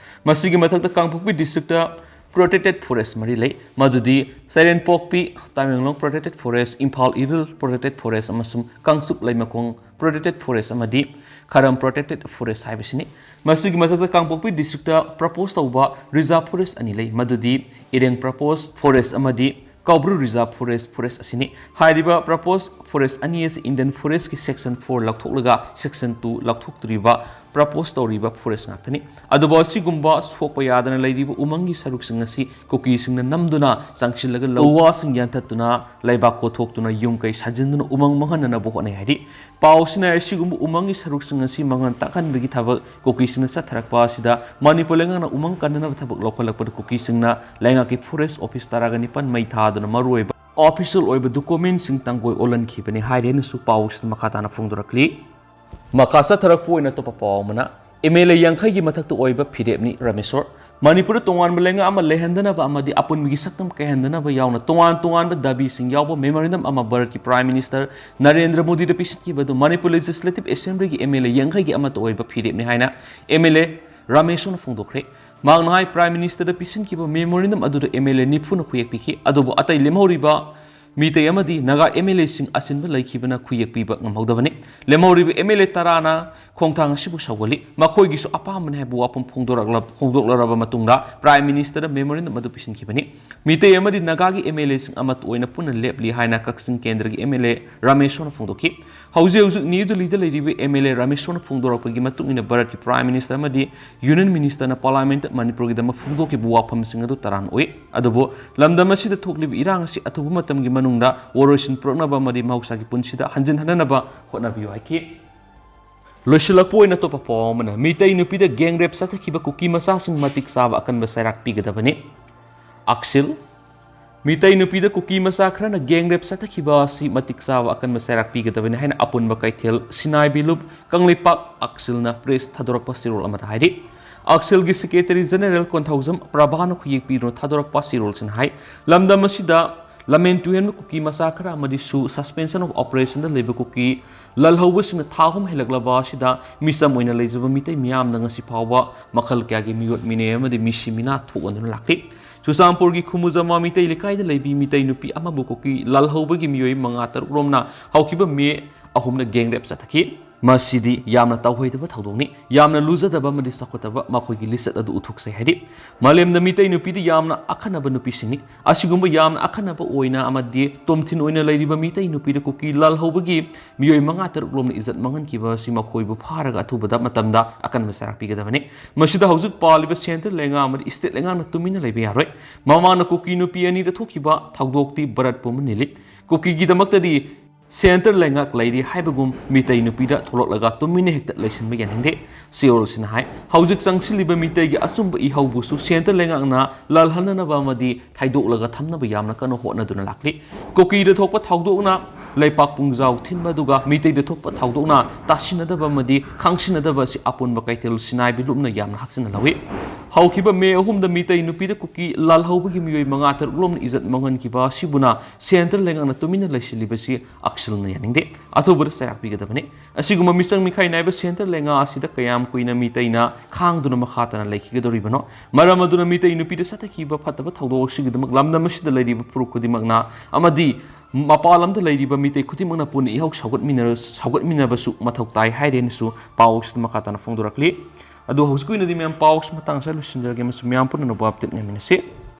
ꯃꯁꯤꯒꯤ ꯃꯊꯛꯇ ꯀꯥꯡꯄꯣꯛꯄꯤ ꯗꯤꯁꯇ꯭ꯔꯤꯛꯇ ꯄ꯭ꯔꯣꯇꯦꯛꯇꯦꯗ ꯐꯣꯔꯦꯁ꯭ꯠ ꯃꯔꯤ ꯂꯩ, ꯃꯗꯨꯗꯤ ꯆꯩꯔꯦꯟꯄꯣꯛꯄꯤ, Tamenglong protected forest, Imphal Iril protected forest ꯑꯃꯁꯨꯡ ꯀꯥꯡꯆꯨꯞ ꯂꯩꯃꯈꯣꯡ ꯄ꯭ꯔꯣꯇꯦꯛꯇꯦꯗ ꯐꯣꯔꯦꯁ꯭ꯠ ꯑꯃꯗꯤ ꯈꯔꯝ ꯄ꯭ꯔꯣꯇꯦꯛꯇꯦꯗ ꯐꯣꯔꯦꯁ꯭ꯠ ꯍꯥꯏꯕꯁꯤꯅꯤ꯫ ꯃꯁꯤꯒꯤ ꯃꯊꯛꯇ ꯀꯥꯡꯄꯣꯛꯄꯤ ꯗꯤꯁꯇ꯭ꯔꯤꯛꯇ ꯄ꯭ꯔꯄꯣꯖ ꯇꯧꯕ ꯔꯤꯖꯥꯔꯚ ꯐꯣꯔꯦꯁ꯭ꯠ ꯑꯅꯤ ꯂꯩ, ꯃꯗꯨꯗꯤ ꯏꯔꯦꯡ ꯄ꯭ꯔꯄꯣꯖ ꯐꯣꯔꯦꯁ꯭ꯠ ꯑꯃꯗꯤ ꯀꯧꯕ꯭ꯔꯨ ꯔꯤꯖꯥꯔꯚ ꯐꯣꯔꯦꯁ꯭ꯠ ꯐꯣꯔꯦꯁ꯭ꯠ ꯑꯁꯤꯅꯤ꯫ ꯍꯥꯏꯔꯤꯕ ꯄ꯭ꯔꯄꯣꯖ ꯐꯣꯔꯦꯁ꯭ꯠ ꯑꯅꯤ ꯑꯁꯤ ꯏꯟꯗꯤꯌꯟ ꯐꯣꯔꯦꯁ꯭ꯠꯀꯤ ꯁꯦꯛꯁꯟ ꯐꯣꯔ ꯂꯧꯊꯣꯛꯂꯒ ꯁꯦꯛꯁꯟ ꯇꯨ ꯂꯧꯊꯣꯛꯇꯣꯔꯤꯕ ꯄ꯭ꯔꯄꯣꯖ ꯇꯧꯔꯤꯕ ꯐꯣꯔꯦꯁ꯭ꯠ ꯉꯥꯛꯇꯅꯤ꯫ ꯑꯗꯨꯕꯨ ꯑꯁꯤꯒꯨꯝꯕ ꯁꯣꯛꯄ ꯌꯥꯗꯅ ꯂꯩꯔꯤꯕ ꯎꯃꯪꯒꯤ ꯁꯔꯨꯛꯁꯤꯡ ꯑꯁꯤ ꯀꯨꯀꯤꯁꯤꯡꯅ ꯅꯝꯗꯨꯅ ꯆꯪꯁꯤꯜꯂꯒ ꯂꯧ ꯋꯥꯁꯤꯡ ꯌꯥꯟꯊꯠꯇꯨꯅ ꯂꯩꯕꯥꯛ ꯀꯣꯊꯣꯛꯇꯨꯅ ꯌꯨꯝ ꯀꯩ ꯁꯥꯖꯤꯟꯗꯨꯅ ꯎꯃꯪ ꯃꯥꯡꯍꯟꯅꯅꯕ ꯍꯣꯠꯅꯩ ꯍꯥꯏꯔꯤ꯫ ꯄꯥꯎ ꯑꯁꯤꯅ ꯑꯁꯤꯒꯨꯝꯕ ꯎꯃꯪꯒꯤ ꯁꯔꯨꯛꯁꯤꯡ ꯑꯁꯤ ꯃꯥꯡꯍꯟ ꯇꯥꯛꯍꯟꯕꯒꯤ ꯊꯕꯛ ꯀꯨꯀꯤꯁꯤꯡꯅ ꯆꯠꯊꯔꯛꯄ ꯑꯁꯤꯗ ꯃꯅꯤꯄꯨꯔ ꯂꯩꯉꯥꯛꯅ ꯎꯃꯪ ꯀꯟꯅꯅꯕ ꯊꯕꯛ ꯂꯧꯈꯠꯂꯛꯄꯗ ꯀꯨꯀꯤꯁꯤꯡꯅ ꯂꯩꯉꯥꯛꯀꯤ ꯐꯣꯔꯦꯁ꯭ꯠ ꯑꯣꯐꯤꯁ ꯇꯔꯥꯒ ꯅꯤꯄꯥꯟ ꯃꯩ ꯊꯥꯗꯨꯅ ꯃꯔꯨꯑꯣꯏꯕ ꯑꯣꯐꯤꯁꯤꯌꯦꯜ ꯑꯣꯏꯕ ꯗꯣꯀꯨꯃꯦꯟꯠꯁꯤꯡ ꯇꯥꯡꯒꯣꯏ ꯑꯣꯜꯍꯟꯈꯤꯕꯅꯤ ꯍꯥꯏꯔꯦꯅꯁꯨ ꯄꯥꯎ ꯑꯁꯤꯗ ꯃꯈꯥ ꯇꯥꯅ ꯐꯣꯡꯗꯣꯔꯛꯂꯤ꯫ ꯃꯈꯥ ꯆꯠꯊꯔꯛꯄ ꯑꯣꯏꯅ ꯑꯇꯣꯞꯄ ꯄꯥꯎ ꯑꯃꯅ, ꯑꯦꯝ ꯑꯦꯜ ꯑꯦ ꯌꯥꯡꯈꯩꯒꯤ ꯃꯊꯛꯇ ꯑꯣꯏꯕ ꯐꯤꯔꯦꯞꯅꯤ ꯔꯥꯃꯦꯁꯣꯔ꯫ ꯃꯅꯤꯄꯨꯔꯗ ꯇꯣꯉꯥꯟꯕ ꯂꯩꯉꯥꯛ ꯑꯃ ꯂꯩꯍꯟꯗꯅꯕ ꯑꯃꯗꯤ ꯑꯄꯨꯟꯕꯒꯤ ꯁꯛꯇꯝ ꯀꯥꯏꯍꯟꯗꯅꯕ ꯌꯥꯎꯅ ꯇꯣꯉꯥꯟ ꯇꯣꯉꯥꯟꯕ ꯗꯥꯕꯤꯁꯤꯡ ꯌꯥꯎꯕ ꯃꯦꯃꯣꯔꯦꯟꯗꯝ ꯑꯃ ꯚꯥꯔꯠꯀꯤ ꯄ꯭ꯔꯥꯏꯝ ꯃꯤꯅꯤꯁꯇꯔ ꯅꯔꯦꯟꯗ꯭ꯔ ꯃꯣꯗꯤꯗ ꯄꯤꯁꯤꯟꯈꯤꯕ ꯑꯗꯨ ꯃꯅꯤꯄꯨꯔ ꯂꯦꯖꯤꯁꯂꯦꯇꯤꯚ ꯑꯦꯁꯦꯝꯕ꯭ꯂꯤꯒꯤ ꯑꯦꯝ ꯑꯦꯜ ꯑꯦ ꯌꯥꯡꯈꯩꯒꯤ ꯑꯃꯠꯇ ꯑꯣꯏꯕ ꯐꯤꯔꯦꯞꯅꯤ ꯍꯥꯏꯅ ꯑꯦꯝ ꯑꯦꯜ ꯑꯦ ꯔꯥꯃꯦꯁꯣꯔꯅ ꯐꯣꯡꯗꯣꯛꯈ꯭ꯔꯦ꯫ ꯃꯍꯥꯛꯅ ꯍꯥꯏ, Prime Ministerꯗ ꯄꯤꯁꯤꯟꯈꯤꯕ memorandum ꯑꯗꯨꯗ MLA ꯅꯤꯐꯨꯅ ꯈꯨꯌꯦꯛ ꯄꯤꯈꯤ, ꯑꯗꯨꯕꯨ ꯑꯇꯩ ꯂꯦꯝꯍꯧꯔꯤꯕ ꯃꯤꯇꯩ ꯑꯃꯗꯤ ꯅꯥꯒꯥ MLAꯁꯤꯡ ꯑꯁꯤꯟꯕ ꯂꯩꯈꯤꯕꯅ ꯈꯨꯌꯦꯛ ꯄꯤꯕ ꯉꯝꯍꯧꯗꯕꯅꯤ꯫ ꯂꯦꯝꯍꯧꯔꯤꯕ MLA ꯇꯔꯥꯅ ꯈꯣꯡꯊꯥꯡ ꯑꯁꯤꯕꯨ ꯁꯧꯒꯠꯂꯤ꯫ ꯃꯈꯣꯏꯒꯤꯁꯨ ꯑꯄꯥꯝꯕꯅꯤ ꯍꯥꯏꯕ ꯋꯥꯐꯝ ꯐꯣꯡꯗꯣꯔꯛꯂ-, ꯐꯣꯡꯗꯣꯛꯂꯔꯕ ꯃꯇꯨꯡꯗ Prime Ministerꯗ memorandum ꯑꯗꯨ ꯄꯤꯁꯤꯟꯈꯤꯕꯅꯤ꯫ ꯃꯤꯇꯩ ꯑꯃꯗꯤ ꯅꯥꯒꯥꯒꯤ MLAꯁꯤꯡ ꯑꯃꯠꯇ ꯑꯣꯏꯅ ꯄꯨꯟꯅ ꯂꯦꯞꯂꯤ ꯍꯥꯏꯅ ꯀꯛꯆꯤꯡ ꯀꯦꯟꯗ꯭ꯔꯒꯤ MLA ꯔꯥꯃꯦꯁꯣꯔꯅ ꯐꯣꯡꯗꯣꯛꯈꯤ꯫ ꯍꯧꯖꯤꯛ ꯍꯧꯖꯤꯛ ꯅ꯭ꯌꯨ ꯗꯤꯜꯂꯤꯗ ꯂꯩꯔꯤꯕ MLA ꯔꯥꯃꯦꯁꯣꯔꯅ ꯐꯣꯡꯗꯣꯔꯛꯄꯒꯤ ꯃꯇꯨꯡ ꯏꯟꯅ ꯚꯥꯔꯠꯀꯤ Prime Minister ꯑꯃꯗꯤ Union Ministerꯅ Parliamentꯇ ꯃꯅꯤꯄꯨꯔꯒꯤꯗꯃꯛ ꯐꯣꯡꯗꯣꯛꯈꯤꯕ ꯋꯥꯐꯝꯁꯤꯡ ꯑꯗꯨ ꯇꯔꯥꯟ ꯑꯣꯏ꯫ ꯑꯗꯨꯕꯨ ꯂꯝꯗꯝ ꯑꯁꯤꯗ ꯊꯣꯛꯂꯤꯕ ꯏꯔꯥꯡ ꯑꯁꯤ ꯑꯊꯨꯕ ꯃꯇꯝꯒꯤ ꯃꯅꯨꯡꯗ ꯋꯥꯔꯣꯏꯁꯤꯟ ꯄꯨꯔꯛꯅꯕ ꯑꯃꯗꯤ ꯃꯍꯧꯁꯥꯒꯤ ꯄꯨꯟꯁꯤꯗ ꯍꯟꯖꯤꯟꯍꯟꯅꯅꯕ ꯍꯣꯠꯅꯕꯤꯌꯨ ꯍꯥꯏꯈꯤ꯫ ꯂꯣꯏꯁꯤꯜꯂꯛꯄ ꯑꯣꯏꯅ ꯑꯇꯣꯞꯄ ꯄꯥꯎ ꯑꯃꯅ, ꯃꯤꯇꯩ ꯅꯨꯄꯤꯗ gang rape ꯆꯠꯊꯈꯤꯕ ꯀꯨꯀꯤ ꯃꯆꯥꯁꯤꯡ ꯃꯇꯤꯛ ꯆꯥꯕ ꯑꯀꯟꯕ ꯆꯩꯔꯥꯛ ꯄꯤꯒꯗꯕꯅꯤ꯫ ꯑꯛꯁꯤꯜ꯫ ꯃꯤꯇꯩ ꯅꯨꯄꯤꯗ ꯀꯨꯀꯤ ꯃꯆꯥ ꯈꯔꯅ gang rape ꯆꯠꯊꯈꯤꯕ ꯑꯁꯤ ꯃꯇꯤꯛ ꯆꯥꯕ ꯑꯀꯟꯕ ꯆꯩꯔꯥꯛ ꯄꯤꯒꯗꯕꯅꯤ ꯍꯥꯏꯅ ꯑꯄꯨꯟꯕ ꯀꯩꯊꯦꯜ ꯁꯤꯅꯥꯏ ꯕꯤꯂꯨꯞ ꯀꯪꯂꯩꯄꯥꯛ ꯑꯛꯁꯤꯜꯅ press ꯊꯥꯗꯣꯔꯛꯄ ꯆꯦꯔꯣꯜ ꯑꯃꯗ ꯍꯥꯏꯔꯤ꯫ ꯑꯛꯁꯤꯜꯒꯤ Secretary General ꯀꯣꯟꯊꯧꯖꯝ ꯄ꯭ꯔꯚꯥꯅ ꯈꯨꯌꯦꯛ ꯄꯤꯗꯨꯅ ꯊꯥꯗꯣꯔꯛꯄ ꯆꯦꯔꯣꯜꯁꯤꯅ ꯍꯥꯏ, ꯂꯝꯗꯝ ꯑꯁꯤꯗ ꯂꯝꯍꯦꯟ ꯇꯨꯍꯦꯟꯕ ꯀꯨꯀꯤ ꯃꯆꯥ ꯈꯔ ꯑꯃꯗꯤ ꯁꯨ suspension of operationꯗ ꯂꯩꯕ ꯀꯨꯀꯤ ꯂꯥꯜꯍꯧꯕꯁꯤꯡꯅ ꯊꯥ ꯑꯍꯨꯝ ꯍꯦꯜꯂꯛꯂꯕ ꯑꯁꯤꯗ ꯃꯤꯆꯝ ꯑꯣꯏꯅ ꯂꯩꯖꯕ ꯃꯤꯇꯩ ꯃꯤꯌꯥꯝꯅ ꯉꯁꯤ ꯐꯥꯎꯕ ꯃꯈꯜ ꯀꯌꯥꯒꯤ ꯃꯤꯑꯣꯠ ꯃꯤꯅꯩ ꯑꯃꯗꯤ ꯃꯤꯁꯤ ꯃꯤꯅꯥ ꯊꯣꯛꯍꯟꯗꯨꯅ ꯂꯥꯛꯂꯤ꯫ ꯆꯨꯔꯆꯥꯟꯄꯨꯔꯒꯤ ꯈꯨꯃꯨꯖꯃꯥ ꯃꯤꯇꯩ ꯂꯩꯀꯥꯏꯗ ꯂꯩꯕꯤ ꯃꯤꯇꯩ ꯅꯨꯄꯤ ꯑꯃꯕꯨ ꯀꯨꯀꯤ ꯂꯥꯜꯍꯧꯕꯒꯤ ꯃꯤꯑꯣꯏ ꯃꯉꯥ ꯇꯔꯨꯛ ꯔꯣꯝꯅ ꯍꯧꯈꯤꯕ ꯃꯦ ꯑꯍꯨꯝꯗ gang rape ꯆꯠꯊꯈꯤ꯫ ꯃꯁꯤꯗꯤ ꯌꯥꯝꯅ ꯇꯧꯍꯩꯗꯕ ꯊꯧꯗꯣꯛꯅꯤ꯫ ꯌꯥꯝꯅ ꯂꯨꯖꯗꯕ ꯑꯃꯗꯤ ꯆꯥꯎꯈꯠꯇꯕ ꯃꯈꯣꯏꯒꯤ ꯂꯤꯆꯠ ꯑꯗꯨ ꯎꯠꯊꯣꯛꯆꯩ ꯍꯥꯏꯔꯤ꯫ ꯃꯥꯂꯦꯝꯗ ꯃꯤꯇꯩ ꯅꯨꯄꯤꯗꯤ ꯌꯥꯝꯅ ꯑꯈꯟꯅꯕ ꯅꯨꯄꯤꯁꯤꯡꯅꯤ꯫ ꯑꯁꯤꯒꯨꯝꯕ ꯌꯥꯝꯅ ꯑꯈꯟꯅꯕ ꯑꯣꯏꯅ ꯑꯃꯗꯤ ꯇꯣꯝꯊꯤꯟ ꯑꯣꯏꯅ ꯂꯩꯔꯤꯕ ꯃꯤꯇꯩ ꯅꯨꯄꯤꯗ ꯀꯨꯀꯤ ꯂꯥꯜꯍꯧꯕꯒꯤ ꯃꯤꯑꯣꯏ ꯃꯉꯥ ꯇꯔꯨꯛ ꯂꯣꯝꯅ ꯏꯖꯠ ꯃꯥꯡꯍꯟꯈꯤꯕ ꯑꯁꯤ ꯃꯈꯣꯏꯕꯨ ꯐꯥꯔꯒ ꯑꯊꯨꯕꯗ ꯃꯇꯝꯗ ꯑꯀꯟꯕ ꯆꯩꯔꯥꯛ ꯄꯤꯒꯗꯕꯅꯤ꯫ ꯃꯁꯤꯗ ꯍꯧꯖꯤꯛ ꯄꯥꯜꯂꯤꯕ centre ꯂꯩꯉꯥꯛ ꯑꯃꯗꯤ state ꯂꯩꯉꯥꯛꯅ ꯇꯨꯃꯤꯟꯅ ꯂꯩꯕ ꯌꯥꯔꯣꯏ꯫ ꯃꯃꯥꯡꯗ ꯀꯨꯀꯤ ꯅꯨꯄꯤ ꯑꯅꯤꯗ ꯊꯣꯛꯈꯤꯕ ꯊꯧꯗꯣꯛꯇꯤ ꯚꯥꯔꯠ ꯄꯨꯝꯕ ꯅꯤꯜꯂꯤ꯫ ꯀꯨꯀꯤꯒꯤꯗꯃꯛꯇꯗꯤ centre ꯂꯩꯉꯥꯛ ꯂꯩꯔꯤ ꯍꯥꯏꯕꯒꯨꯝ ꯃꯤꯇꯩ ꯅꯨꯄꯤꯗ ꯊꯣꯛꯂꯛꯂꯒ ꯇꯨꯃꯤꯟꯅ ꯍꯦꯛꯇ ꯂꯩꯁꯤꯟꯕ ꯌꯥꯅꯤꯡꯗꯦ꯫ ꯆꯦꯔꯣꯜꯁꯤꯅ ꯍꯥꯏ, ꯍꯧꯖꯤꯛ ꯆꯪꯁꯤꯜꯂꯤꯕ ꯃꯤꯇꯩꯒꯤ ꯑꯆꯨꯝꯕ ꯏꯍꯧꯕꯨꯁꯨ centre ꯂꯩꯉꯥꯛꯅ ꯂꯥꯜꯍꯟꯅꯅꯕ ꯑꯃꯗꯤ ꯊꯩꯗꯣꯛꯂꯒ ꯊꯝꯅꯕ ꯌꯥꯝꯅ ꯀꯟꯅ ꯍꯣꯠꯅꯗꯨꯅ ꯂꯥꯛꯂꯤ꯫ ꯀꯨꯀꯤꯗ ꯊꯣꯛꯄ ꯊꯧꯗꯣꯛꯅ ꯂꯩꯄꯥꯛ ꯄꯨꯡꯖꯥꯎ ꯊꯤꯟꯕ ꯑꯗꯨꯒ ꯃꯤꯇꯩꯗ ꯊꯣꯛꯄ ꯊꯧꯗꯣꯛꯅ ꯇꯥꯁꯤꯟꯅꯗꯕ ꯑꯃꯗꯤ ꯈꯪꯁꯤꯟꯅꯗꯕ ꯑꯁꯤ ꯑꯄꯨꯟꯕ ꯀꯩꯊꯦꯜ ꯁꯤꯟꯅꯥꯏꯕ ꯂꯨꯞꯅ ꯌꯥꯝꯅ ꯍꯛꯆꯤꯟꯅ ꯂꯧꯏ꯫ ꯍꯧꯈꯤꯕ ꯃꯦ ꯑꯍꯨꯝꯗ ꯃꯤꯇꯩ ꯅꯨꯄꯤꯗ ꯀꯨꯀꯤ ꯂꯥꯜꯍꯧꯕꯒꯤ ꯃꯤꯑꯣꯏ ꯃꯉꯥ ꯇꯔꯨꯛ ꯂꯣꯝꯅ ꯏꯖꯠ ꯃꯥꯡꯍꯟꯈꯤꯕ ꯑꯁꯤꯕꯨꯅ ꯁꯦꯟꯇꯔ ꯂꯩꯉꯥꯛꯅ ꯇꯨꯃꯤꯟꯅ ꯂꯩꯁꯤꯜꯂꯤꯕꯁꯤ ꯑꯛꯁꯤꯜꯅ ꯌꯥꯅꯤꯡꯗꯦ꯫ ꯑꯊꯨꯕꯗ ꯆꯩꯔꯥꯛ ꯄꯤꯒꯗꯕꯅꯤ꯫ ꯑꯁꯤꯒꯨꯝꯕ ꯃꯤꯆꯪ ꯃꯤꯈꯥꯏ ꯅꯥꯏꯕ ꯁꯦꯟꯇꯔ ꯂꯩꯉꯥꯛ ꯑꯁꯤꯗ ꯀꯌꯥꯝ ꯀꯨꯏꯅ ꯃꯤꯇꯩꯅ ꯈꯥꯡꯗꯨꯅ ꯃꯈꯥ ꯇꯥꯅ ꯂꯩꯈꯤꯒꯗꯧꯔꯤꯕꯅꯣ? ꯃꯔꯝ ꯑꯗꯨꯅ ꯃꯤꯇꯩ ꯅꯨꯄꯤꯗ ꯆꯠꯊꯈꯤꯕ ꯐꯠꯇꯕ ꯊꯧꯗꯣꯛ ꯑꯁꯤꯒꯤꯗꯃꯛ ꯂꯝꯗꯝ ꯑꯁꯤꯗ ꯂꯩꯔꯤꯕ ꯐꯨꯔꯨꯞ ꯈꯨꯗꯤꯡꯃꯛꯅ ꯑꯃꯗꯤ ꯃꯄꯥꯟ ꯂꯝꯗ ꯂꯩꯔꯤꯕ ꯃꯤꯇꯩ ꯈꯨꯗꯤꯡꯃꯛꯅ ꯄꯨꯟꯅ ꯏꯍꯧ ꯁꯧꯒꯠꯃꯤꯟꯅꯔ-, ꯁꯧꯒꯠꯃꯤꯟꯅꯕꯁꯨ ꯃꯊꯧ ꯇꯥꯏ ꯍꯥꯏꯔꯦꯅꯁꯨ ꯄꯥꯎ ꯑꯁꯤꯗ ꯃꯈꯥ ꯇꯥꯅ ꯐꯣꯡꯗꯣꯔꯛꯂꯤ꯫ ꯑꯗꯨ ꯍꯧꯖꯤꯛꯀꯤ ꯑꯣꯏꯅꯗꯤ ꯃꯌꯥꯝ ꯄꯥꯎ ꯑꯁꯤ ꯃꯇꯥꯡ ꯑꯁꯤꯗ ꯂꯣꯏꯁꯤꯟꯖꯔꯒꯦ ꯑꯃꯁꯨꯡ ꯃꯌꯥꯝ ꯄꯨꯟꯅ ꯑꯅꯧꯕ ꯑꯞꯗꯦꯠ ꯉꯥꯏꯃꯤꯟꯅꯁꯤ꯫